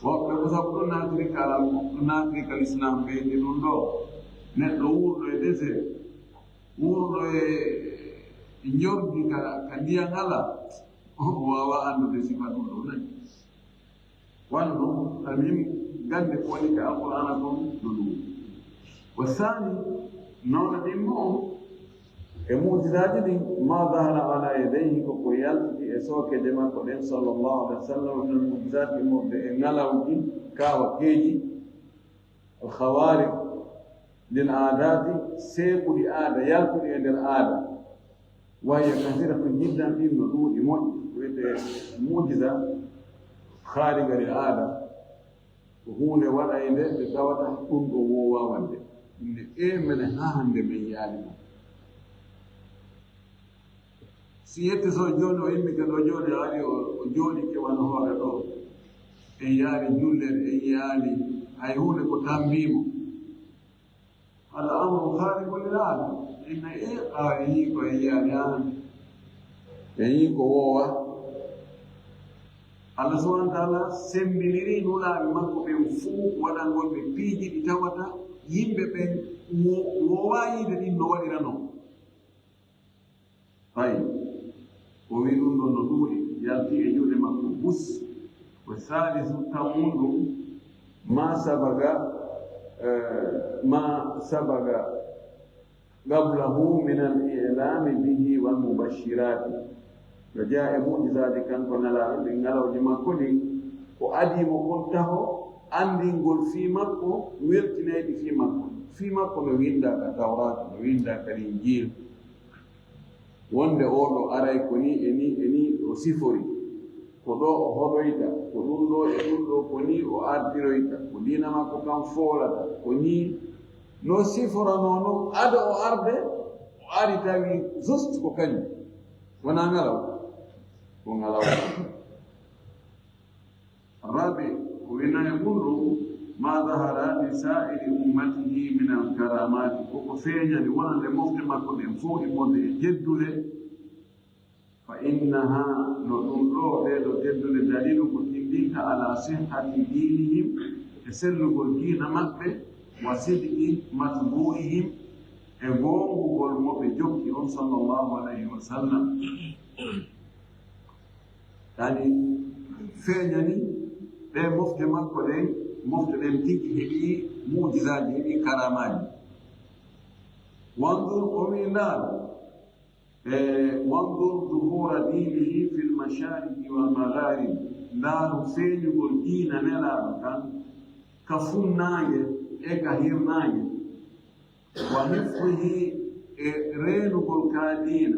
Woɓɓe ko sabu ɗum naatiri ka, ɗum naatiri ka Lislaam ɓeydi ɗum ɗoo. Neɗɗo wuurɗo e désert, wuurɗo e njordi ka, ka ndiyan alaa, o waawaa anndude sifa ɗum ɗoo nani. Wano ɗum, almuhim, gannde ko woni ka Alqur'aana kon no ɗum. Wa saani, noona ɗimmo on, e mu'jizaaji ɗin, ma zahara ala yadayhi, ko ko yaltiti e sookeeje makko ɗen, sallallahu alaihi wa sallam, min al mu'jizaati, immorde e ŋalawji, kaawakeeji, al khawariq lil aadaati, seekuɗi aada, yaltuɗi e nder aada. Wa hiya kasiratun jiddan, ɗin no ɗuuɗi moƴƴi, ko wiyetee mu'jiza khaariqa lil aada. Ko huunde waɗaynde nde tawata ɗum ɗo woowaa waɗde. Inde e mene haa hannde men yaali ɗum. Si yette so jooni o immi ka ɗo jooni, o ari o, o jooɗike wano hoore ɗo. En yaari jullere, en yaali, hay huunde ko tambii mo. Hada amrun khariqun lil aada. Inna e ɓaawa en yii ko en yiyaani hannde. En yii ko woowa. Allah subhanahu wa ta'ala semmbiniri nulaaɓe makko ɓen fuu waɗangol ɓe piiji ɗi tawata yimɓe ɓen wo-, woowaa yiide ɗin no waɗira non. Hay, o wi ɗum ɗon no ɗuuɗi, yalti e juuɗe makko bus. Wa saalisu, tammunɗum, ma sabaga, eh, ma sabaga qablahu min al-i'lami bihi wal mubashshirati. No jeyaa e mu'jizaaji kanko Nelaaɗo ɗin, ŋalawji makko ɗin, ko adii mo kon taho anndingol fii makko, weltinayɗi fii makko. Fii makko no winndaa ka Tawraata, no winndaa ka Linjiil. Wonde oo ɗoo aray ko nii e nii e nii o sifori, ko ɗoo o hoɗoyta, ko ɗum ɗoo e ɗum ɗoo, ko nii o ardiroyta, ko diina makko kan foolata, ko nii no siforanoo non ado o arde, o ari tawi juste ko kañum. Wonaa ŋalaw, ko ŋalaw. Rabi, o winaa e ɓurɗo, ma zahara li sa'iri ummatihi min al karamati, koko feeñani wonande mofte makko ɗen fof immorde e teddule, fa innaha, no ɗum ɗoo, ɗee ɗoo teddule dalilu ko tindinta ala sihhati dinihim, e sellugol diina maɓɓe, wa sidqi matbu'ihim, e goongugol mo ɓe jokki on, sallallahu alayhi wa sallam. Kadi feeñani ɓe mofte makko ɗen, mofte ɗen tigi heɓi mu'jizaaji, heɓi karamaaji. Wanzur, o wi, ndaar, e wanzur zuhura dinihi fil mashariqi wal magharib, ndaaru feeñugol diina Nelaaɗo kan ka funnaange e ka hirnaange. Wa hifzihi e reenugol kaa diina,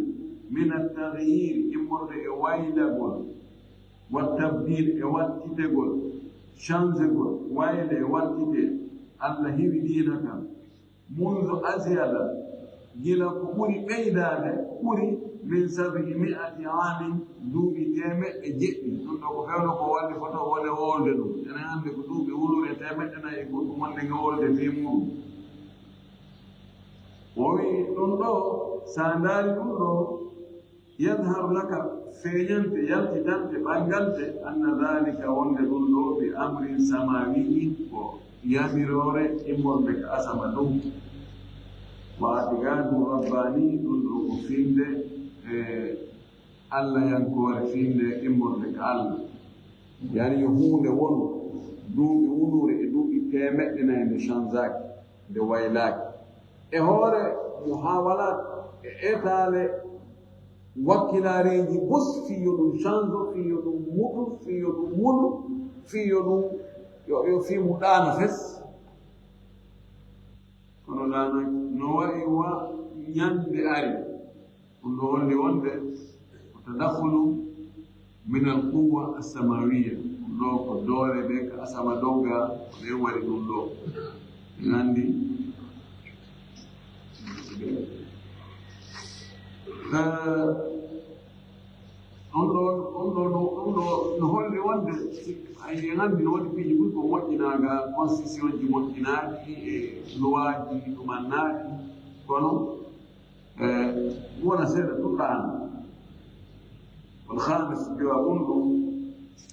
min attagyiri, immorde e waylagol, wattabdil, e wattitegol, changegol, wayle e wattite. Alla heɓi diina kan. Mundu azyada, gila ko ɓuri ɓeydaade, ɓuri min sabi mi'ati aamin, duuɓi teemeɗɗe jeɗɗi. Ɗum ɗo ko fewndo ko walli foto wone wolde ɗum. Enen hannde ko duuɓi wulure teemeɗɗe nayi e goɗɗum wonde nge wolde fii muɗum. O wi'i ɗum ɗo, so a ndaari ɗum ɗo, yadharu laka, feeñante, yaltitante, ɓanngante, anna dhalika, wonde ɗum ɗo, bi amrin samawiyyin, ko yamiroore immorde ka asama dow. Wa i'tiqadun rabbani, ɗum ɗo ko finnde, e, Alla yankoore finnde immorde ka Alla. Yani yo huunde wonu duuɓi wulure e duuɓi teemeɗɗe nayi nde chanzaaki, nde waylaaki. E hoore muhawalat e etaale wakkilaareeji bus, fii yo ɗum change, fii yo ɗum muɗu, fii yo ɗum muɗu, fii yo ɗum, yo, yo fii mu ɗaana fes. Kono ɗaanaaki, no wa'i wa ñande ari. Ɗum ɗo holli wonde ko tadakhulu min al quwwa as-samawiyya. Ɗum ɗo ko doole ɗe ka asama dow ga, ko ɗen waɗi ɗum ɗo. En anndi. Eh, ɗum ɗo, ɗum ɗo, ɗum ɗo no holli wonde, si, ay, en anndi no woodi piiji buy ko moƴƴinaa ga, constitution ji moƴƴinaaɗi, e loi ji ɗumannaaɗi, kono Eh, wona seeɗa ɗum ɗaano. Wal khamis, jawabun ɗum,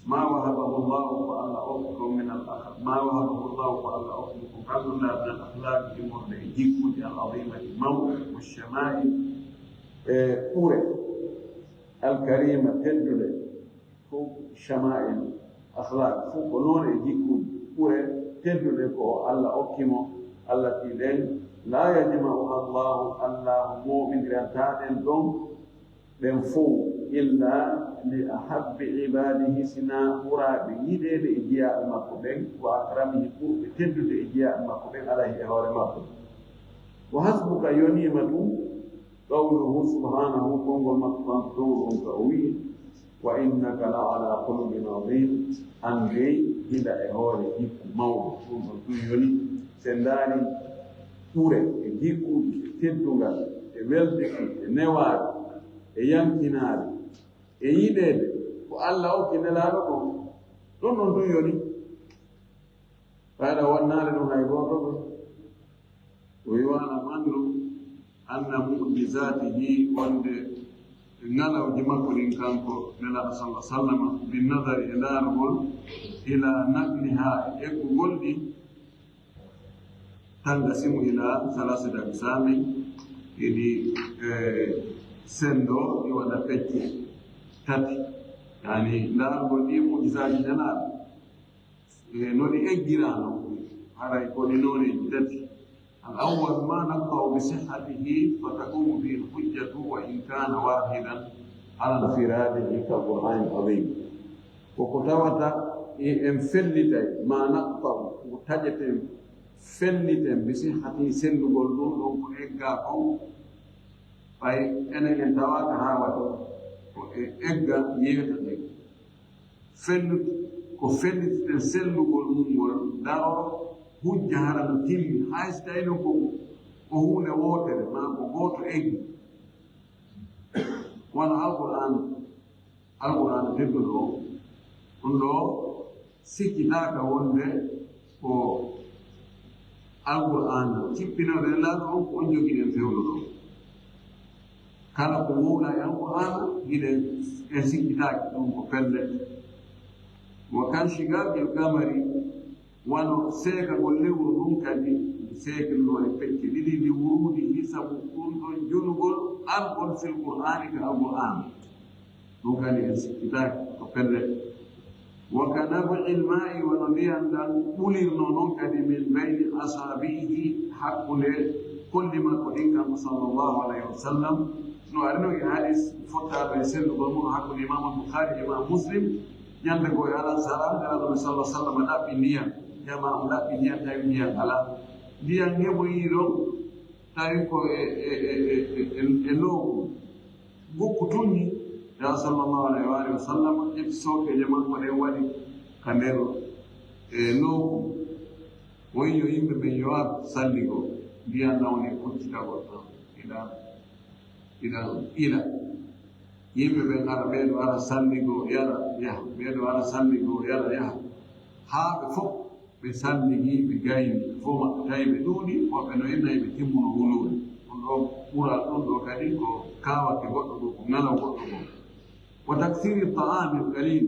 ma wahabahu Allahu, ko Allah okki ko min al akh-, ma wahabahu Allahu, ko Allah okki ko kanko ndaa min al akhlaq, immorde e jikkuuji al azimati mawɗe, wa shama'il, e ɓure, al karima tedduɗe. Fof shama'il, akhlaq, fof ko noone e jikkuuji ɓure tedduɗe ko Allah okki mo. Allah ti ɗen, la yajma'uha Allahu, Allah mooɓindirantaa ɗen ɗon, ɗen fof, illa li ahabbi ibadihi, sina ɓuraaɓe yiɗeede e jiyaaɓe makko ɓen, wa akramihi, ɓurɓe teddude e jiyaaɓe makko ɓen, alayhi, e hoore makko. Wa hasbuka, yoniima ɗum, qawluhu subhanahu, konngol makko kanko towɗo on ka o wi'i, wa innaka la ala khuluqin azim, an dey hiɗa e hoore jikku mawɗo. Ɗum ɗon tun yoni, si en ndaari ɓure e jikkuuji e teddungal e weldigal e newaare e yankinaare e yiɗeede ko Allah okki Nelaaɗo kon. Ɗum ɗon tun yoni. Ɓayɗa wonnaade ɗum hay gooto ɗum. O wi'i, "Wa'lam, anndu, anna mu'jizaatihi, wonde ŋalawji makko ɗin kanko Nelaaɗo sallallahu alaihi wasallam, bin nadari, e ndaarugol, ila naqliha, e eggugol ɗi, tanqasimu ila salasati aqsaamin, eɗi, eh, senndoo, ɗi waɗa pecce tati." Yani, ndaarugol ɗi mu'jizaaji Nelaaɗo. E no ɗi eggiraano, haray ko ɗi nooneeji tati. Al awwal, ma naqta'u bi sihhatihi fa taqumu bihi al hujjatu wa in kana wahidan ala infiradihi kal Qur'anil azim. Ko ko tawata e en fellitay, ma naqta'u, ko taƴeten, felliten, bi sihhatihi, senndugol ɗum ɗon ko eggaa kon, ɓay enen en tawaaka haa waɗi, ko e egga yeetaten. Fellude, ko felliteten sellugol mum ngol, daro hujja hara no timmi, hay si tawii non ko, ko huunde wootere, maa ko gooto eggi. Wano Alqur'aan, Alqur'aan tedduɗo on, ɗum ɗo sikkitaaka wonde ko Alqur'aana kippinooɗo en laaɗo on, ko on jogiɗen fewndo ɗo. Kala ko wowla e Alqur'aana, hiɗen, en sikkitaaki ɗum ko pellet. Wa kanshiqaqil qamari, wano seekagol lewru ndun kadi, seekirno e pecce ɗiɗi, li wuruudihi, sabu ɗum ɗon jonugol argol fil Qur'aani ka Alqur'aana. Ɗum kadi en sikkitaaki ko pellet. Wa ka nab'il maa'i, wano ndiyan ɗan ɓulirnoo non kadi, min bayni asaabi'ihi, hakkunde kolli makko ɗin, kanko sallallahu alayhi wa sallam. No ari non e hadis fottaaɗo e senndugol mum hakkunde Imaamu Bukhari e Imaamu Muslim, ñande goo e alansara, Nelaaɗo men sallallahu alayhi wa sallam ɗaɓɓi ndiyan, jamaa on ɗaɓɓi ndiyan, tawi ndiyan alaa. Ndiyan heɓoyii ɗon, Tawi ko e, e, e, e, e, e lowku. Gokku tunni, ya sallallahu alaihi wa alihi wa sallam, ƴetti sookeeje makko ɗen waɗi ka nder, e, lowku. Woyi yo yimɓe ɓen yo ar salligo, ndiyan nawni kuccitagol tan. Idan, idan, ila. Yimɓe ɓen ara, ɓee ɗo ara salligo, yara, yaha. Ɓee ɗo ara salligo, yara, yaha. Haa ɓe fof ɓe salligi, ɓe gayni, fof maɓɓe tawi ɓe ɗuuɗi, woɓɓe no inna ɓe timmuno wuluure. Ɗum ɗo ɓura, ɗum ɗo kadi ko kaawake goɗɗo goo, ko ŋalaw goɗɗo goo. Wa taksiri ta'ami qalil.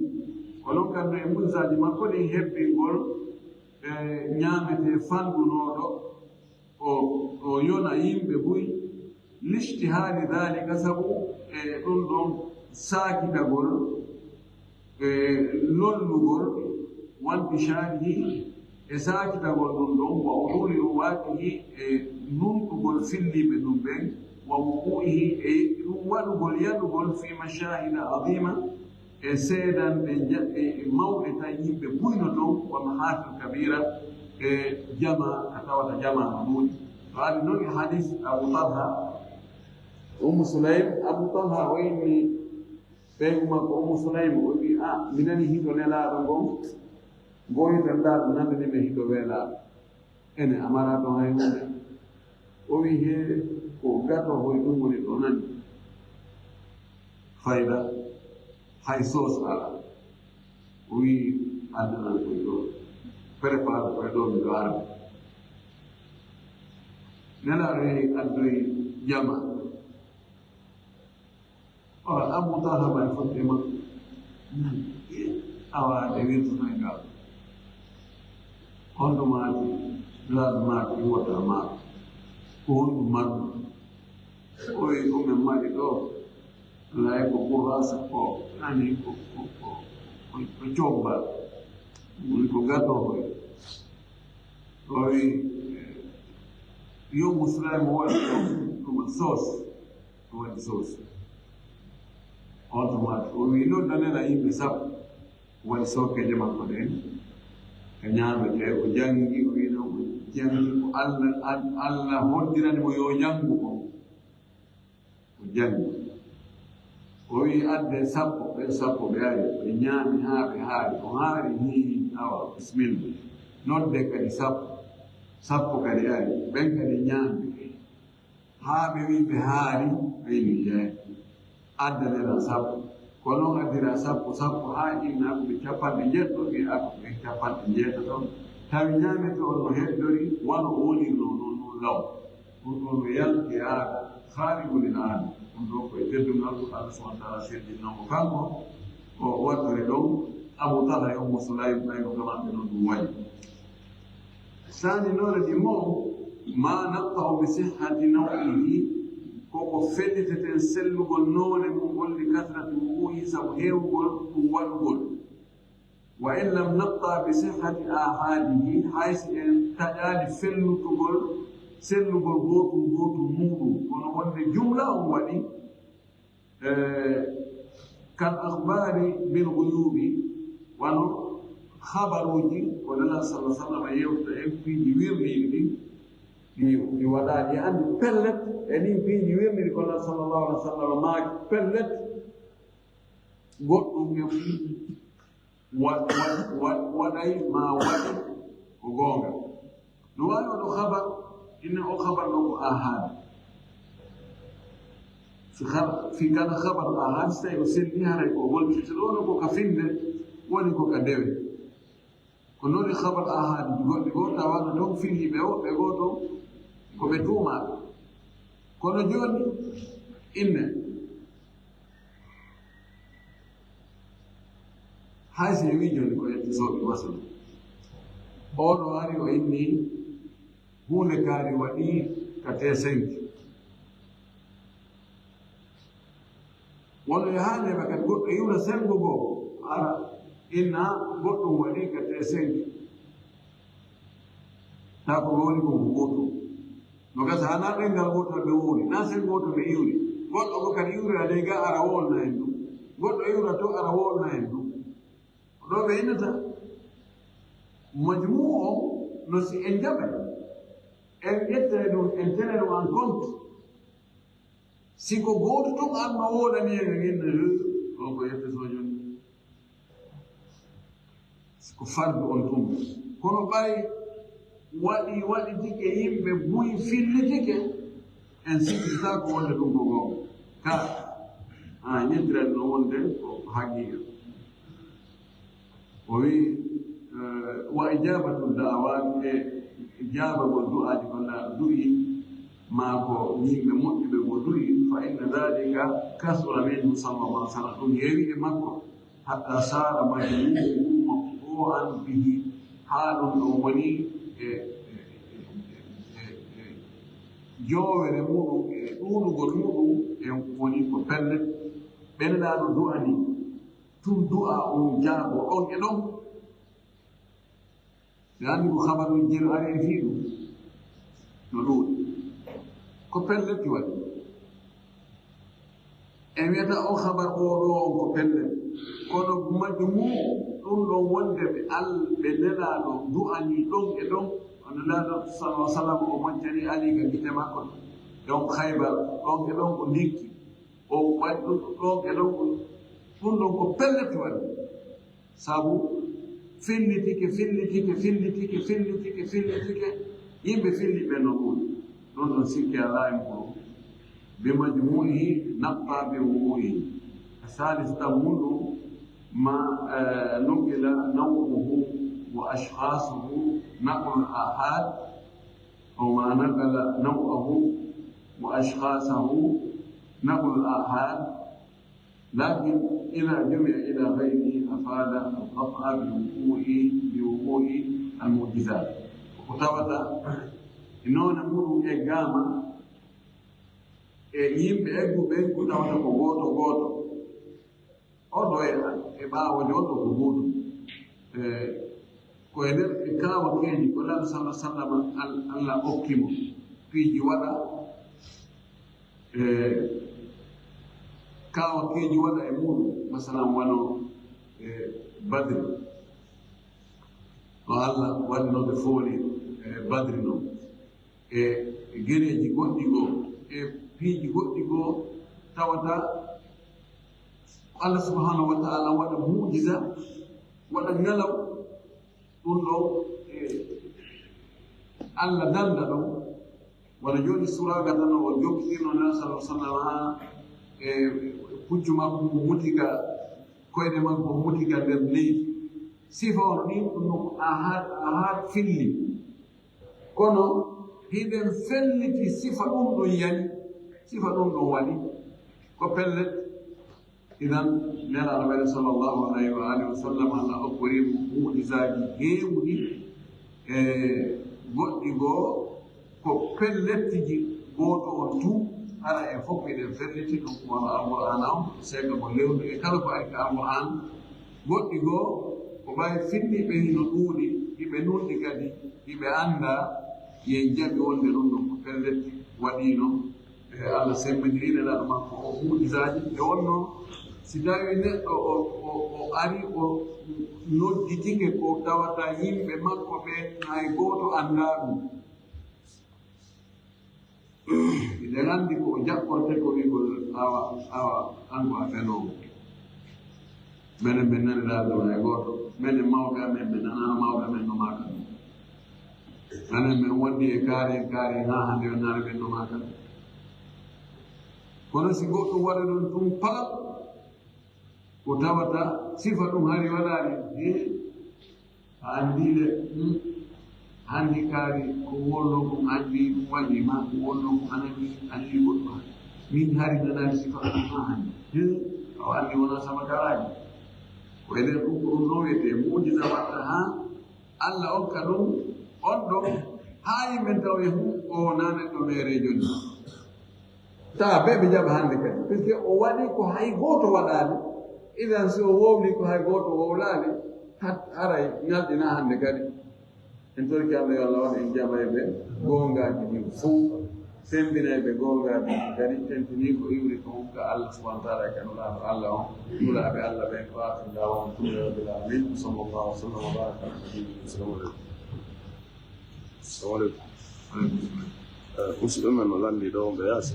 Ko non kam no e mujisaaji makko ɗin hebbingol, e, ñaametee fanɗunooɗo, o, o yona yimɓe buy. Lishtihali dhalika, sabu e ɗum ɗon saakitagol, e lollugol, wantisharihi, e saakitagol ɗum ɗon, wa uduli ruwatihi, e nunɗugol filliiɓe ɗum ɓen, wa wuqu'ihi, e ɗum waɗugol, yaɗugol, fi mashahida azima, e seedanɗe ja-, e, e mawɗe tan yimɓe buyno toon, wa mahafil kabira, e jama, ka tawata jama no ɗuuɗi. To ari noon e hadis Abu Talha, Ummu Sulaym, Abu Talha o inni ɓeyngu makko Ummu Sulaym, o wi, "A, mi nani hito Nelaaɗo ngon, ngo hito Nelaaɗo nandani mi hito weelaaɗo. Ene, a maraa toon hay huunde?" O wi, "Hee, ko gato hoy ɗum woni ɗo nani. Fayda, hay soos alaa." O wi, "Addanan koy ɗo. Prépare koy ɗo, miɗo arde." Nelaaɗo yehi addoyi jama. Ora Abu Talha mari fodde makko. Awa de wirtunoy ngal. Honɗo maaki? Laaɗo maaki, wota maaki. Ko honɗum marɗum? O wi, ko men mari ɗo, lay ko burasa ko, ani ko, ko, ko, ko, ko combal. Woni ko gato hoy. O wi, eh, yo Musulay mo waɗi ɗum, ɗum sos. O waɗi soos. On tuma o wi, noddanena yimɓe sappo. Waɗi sookeeje makko ɗen. Ka ñaametee, o janngi, o wi noon, o janngi ko Allah, Al-, Allah hoddirani mo yo janngu kon. O janngi. O wi, "Adde sappo." Ɓen sappo ɓe ari, ɓe ñaami haa ɓe haari. O haari, hii, awa, bismillah. Nodde kadi sappo. Sappo kadi ari. Ɓen kadi ñaami. Haa ɓe wi ɓe haari, ɓe wi, "Yeey, addaneren sappo." Ko noon addira sappo, sappo haa inna ko ɓe capanɗe njeɗɗo, ɓe aka ɓe capanɗe njeetato. Tawi ñaamete on no heddori, wano o wonirno noon, noon law. Ɗum ɗon no yalti e aada, haari woni aada. Ɗum ɗo ko e teddungal ko Allah subhanahu wa ta'ala seddinno mo kanko, o wattore ɗon Abu Talha e Ummu Sulaym, ɓay no gamanɓe noon ɗum waɗi. Saani noone ɗi mo, ma naqta'u bi sihhati naw'ihi, koko felliteten sellugol noone mum, on li kasrati wuqu'ihi, sabu heewugol ɗum waɗugol. Wa in lam naqta' bi sihhati ahadihi, hay si en taƴaali fellutugol, sellugol gootum gootum muuɗum, kono wonde jumla on waɗi, eh, kal akhbari bil ghuyubi, wano habaruuji ko Nela sallallahu alaihi wasallam yewta en piiji wirniiɗi ɗin, ɗi, ɗi waɗaa, ɗi anndi pellet, e ɗin piiji wirniiɗi ko Nela sallallahu alaihi wasallam maaki pellet, goɗɗum e wa-, wa-, wa-, waɗay ma waɗe ko goonga. No waawi waɗo habar, inna o habar ɗo ko ahad. Fi har-, fi kala habar ahad, so tawi o selli, haray ko o goltitto ɗo, no ko ka finde, woni ko ka dewe. Ko noon e habar ahad goɗɗi goo, tawa no toon filiiɓe woɓɓe goo toon, ko ɓe tuumaaɓe. Kono jooni, inne. Hay si en wii jooni ko ƴetti sooɓe masala. Oo ɗo ari o inni huunde kaari waɗi ka T cinq. Wano e haaleeɓe kadi goɗɗo iwra senngo goo, ara inna goɗɗum waɗi ka T cinq. Taa ko ɓe woni kon ko gootum. No gasa, hanaa ɗenngal wootal ɓe wowli, naa senngo wootal ɓe iwri. Goɗɗo goo kadi iwroya dey gaa ara wowlna en ɗum. Goɗɗo iwra to ara wowlna en ɗum. Ko ɗo ɓe innata majmuu on, no si en jaɓay. En ƴettay ɗum, en tenay ɗum en compte. Si ko gooto tun an no woodani en, en inna, "He, o ko yette sojo ni." Si ko fardu on tun. Kono ɓay waɗi, waɗitike yimɓe buy fillitike, en sikkitaako wonde ɗum ko goonga. Ka, a ƴettiran no wonde ko haqiiqa. O wi'i, eh, "Wa ijabatu da'awat", e jaabagol du'aaji ko Nulaaɗo du'i, maa ko yimɓe moƴƴuɓe mo du'i, "fa inna dhalika kasura minhu sallallahu alaihi wasallam", ɗum heewi e makko, "hatta sara majmu'uhu maqtu'an bihi", haa ɗum ɗon woni e, e, e, e, e joowere muɗum, e ɗuuɗugol muɗum, e woni ko pellet. Ɓe Nulaaɗo du'ani, tun du'a on jaabo ɗon e ɗon. Mi anndi ko habaru jeeɗo ari e fii ɗum. No ɗuuɗi. Ko pellet waɗi. En wiyata on habar oo ɗoo on ko pellet. Kono majjum ɗum ɗon wonde ɓe Al-, ɓe Nelaaɗo du'ani ɗon e ɗon. Nulaaɗo sallallahu alaihi wasallam o majjani Ali ka gite makko. Ɗon Khaybar, ɗon e ɗon ko ndikki. O waɗi ɗum ɗon e ɗon ko, ɗum ɗon ko pellet waɗi. Sabu fillitike, fillitike, fillitike, fillitike, fillitike, yimɓe filli ɓe no ɗuuɗi. Ɗum ɗon sikke alaa e muɗum. Bi majmu'ihi naqqa bi wuqu'ihi. Salis ɗam muɗum ma, eh, nuqila naw'uhu wa ashkhasuhu naqlul ahad, aw ma naqala naw'ahu wa ashkhasahu naqlul ahad. Lakin ida jumi'a ila ghayrihi afada al-qat'a bi wuqu'i, bi wuqu'i al-mu'jizat. Ko tawata e noone muɗum eggaama e yimɓe egguɓe, ko tawata ko gooto gooto. On ɗo e, e ɓaawo joɗɗo ko gooto. E, ko e nder e kaawakeeji ko Nulaaɗo sallallahu alaihi wasallam Al-, Allah okki mo piiji waɗa, e, kaawakeeji waɗa e muɗum, masalan, wano, e, Badri. No Allah waɗi no ɓe fooli, e, Badri non. E gereeji goɗɗi goo, e piiji goɗɗi goo, tawata Allah subhanahu wa ta'ala waɗa mu'jiza, waɗa ngalaw, ɗum ɗo, e, Allah danda ɗum. Wano jooni Suraaqa tan o jokkitirno Nulaaɗo sallallahu alaihi wasallam haa, e, puccu makko ngu muti ka, koyɗe makko muti ka nder leydi. Sifa on ɗin, ɗum ɗo ko ahad, ahad filli. Kono hiɗen felliti sifa ɗum ɗum yani, sifa ɗum ɗum waɗi. Ko pellet, idan, Nelaaɗo meɗen sallallahu alaihi wa alihi wa sallam, Allah okkori mo mu'jizaaji heewuɗi, e goɗɗi goo ko pellettiji gooto on tun, hara en fof eɗen felliti ɗum, wano Alqur'aana on, seeɗa mo lewru, e kala ko ari ka Alqur'aana. Goɗɗi goo, ko ɓay finni ɓe hino ɗuuɗi, hiɓe nunɗi kadi, hiɓe annda, yen jaɓi wonde ɗum ɗum ko pellet waɗiino. E Allah semmbiɗini Nelaaɗo makko o mu'jizaaji. E wonno, si tawi neɗɗo o, o, o ari, o nodditike ko tawata yimɓe makko ɓe hay gooto annda ɗum. Eɗen anndi ko o jaɓɓorte ko wi'gol awa, awa, an ko a fenoowo. Menen men nani laabi ɗum hay gooto. Menen mawɓe amen, men nanaano mawɓe amen no maaka ɗum. Menen men wondi e kaari en, kaari en, haa hannde on nani men no maaka ɗum. Kono si goɗɗum waɗa ɗum tun palal, ko tawata sifa ɗum hari waɗaani, he, a anndi le, hmm, hannde kaari ko wonno ɗum anndi ɗum waɗi, ma ko wonno ɗum anani, anndi goɗɗum. Min hari nanaani sifa ɗum haa hannde. He, a anndi wona sama karaaji. Ko enen ɗum ko ɗum ɗo wiyetee mu'jiza watta haa Allah okka ɗum on ɗon haa yimɓe tawa e hum o wonaa neɗɗo meereejo ni. Tawa ɓe ɓe jaɓa hannde kadi. Puisque o waɗi ko hay gooto waɗaani. Idan si o wowli ko hay gooto wowlaani, hat-, haray ŋalɗinaa hannde kadi. En torki Allah yo Allah waɗa en jaɓayɓe goongaaji ɗin fof. Semmbinayɓe goongaaji ɗin kadi, tentinii ko iwri ko hokka Allah subhanahu wa ta'ala e ka Nulaaɗo Allah on. Nulaaɓe Allah ɓen ko aakhir da'waana anil hamdulillahi rabbil aalamiin. Sallallahu wa sallam wa baraka ala nabiyyina. Assalamu alaikum. Assalamu alaikum. Eh, musidɓe men no lanndi ɗo, ɓe yaasi.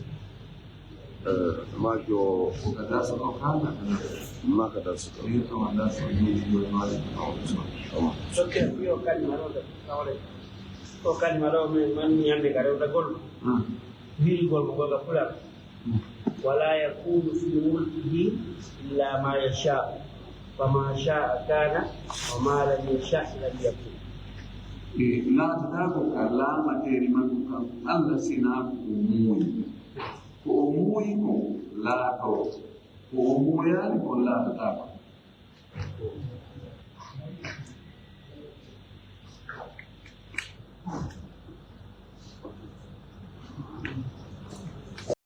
Eh, maajo o. Ko ka darso ɗo kaa, ka darso? Ma ka darso ɗo. Ni to ma darso ni, ni woni woni ko ɗo. Tamam. Sokke, yo kalima ɗo, ɗo, ɗo. O kalima ɗo, min, man ñande ka rewta gol. Hmm. Wi'ugol mo gol ka Pulaar. Hmm. ولا يكون في ملكه إلا ما يشاء، فما شاء كان، وما لم يشأ لم يكن. E laatataako ka laamateeri makko kan Alla, sinaa ko o muuyi. Ko o muuyi kon laatoo, ko o muuyaali kon laatataako.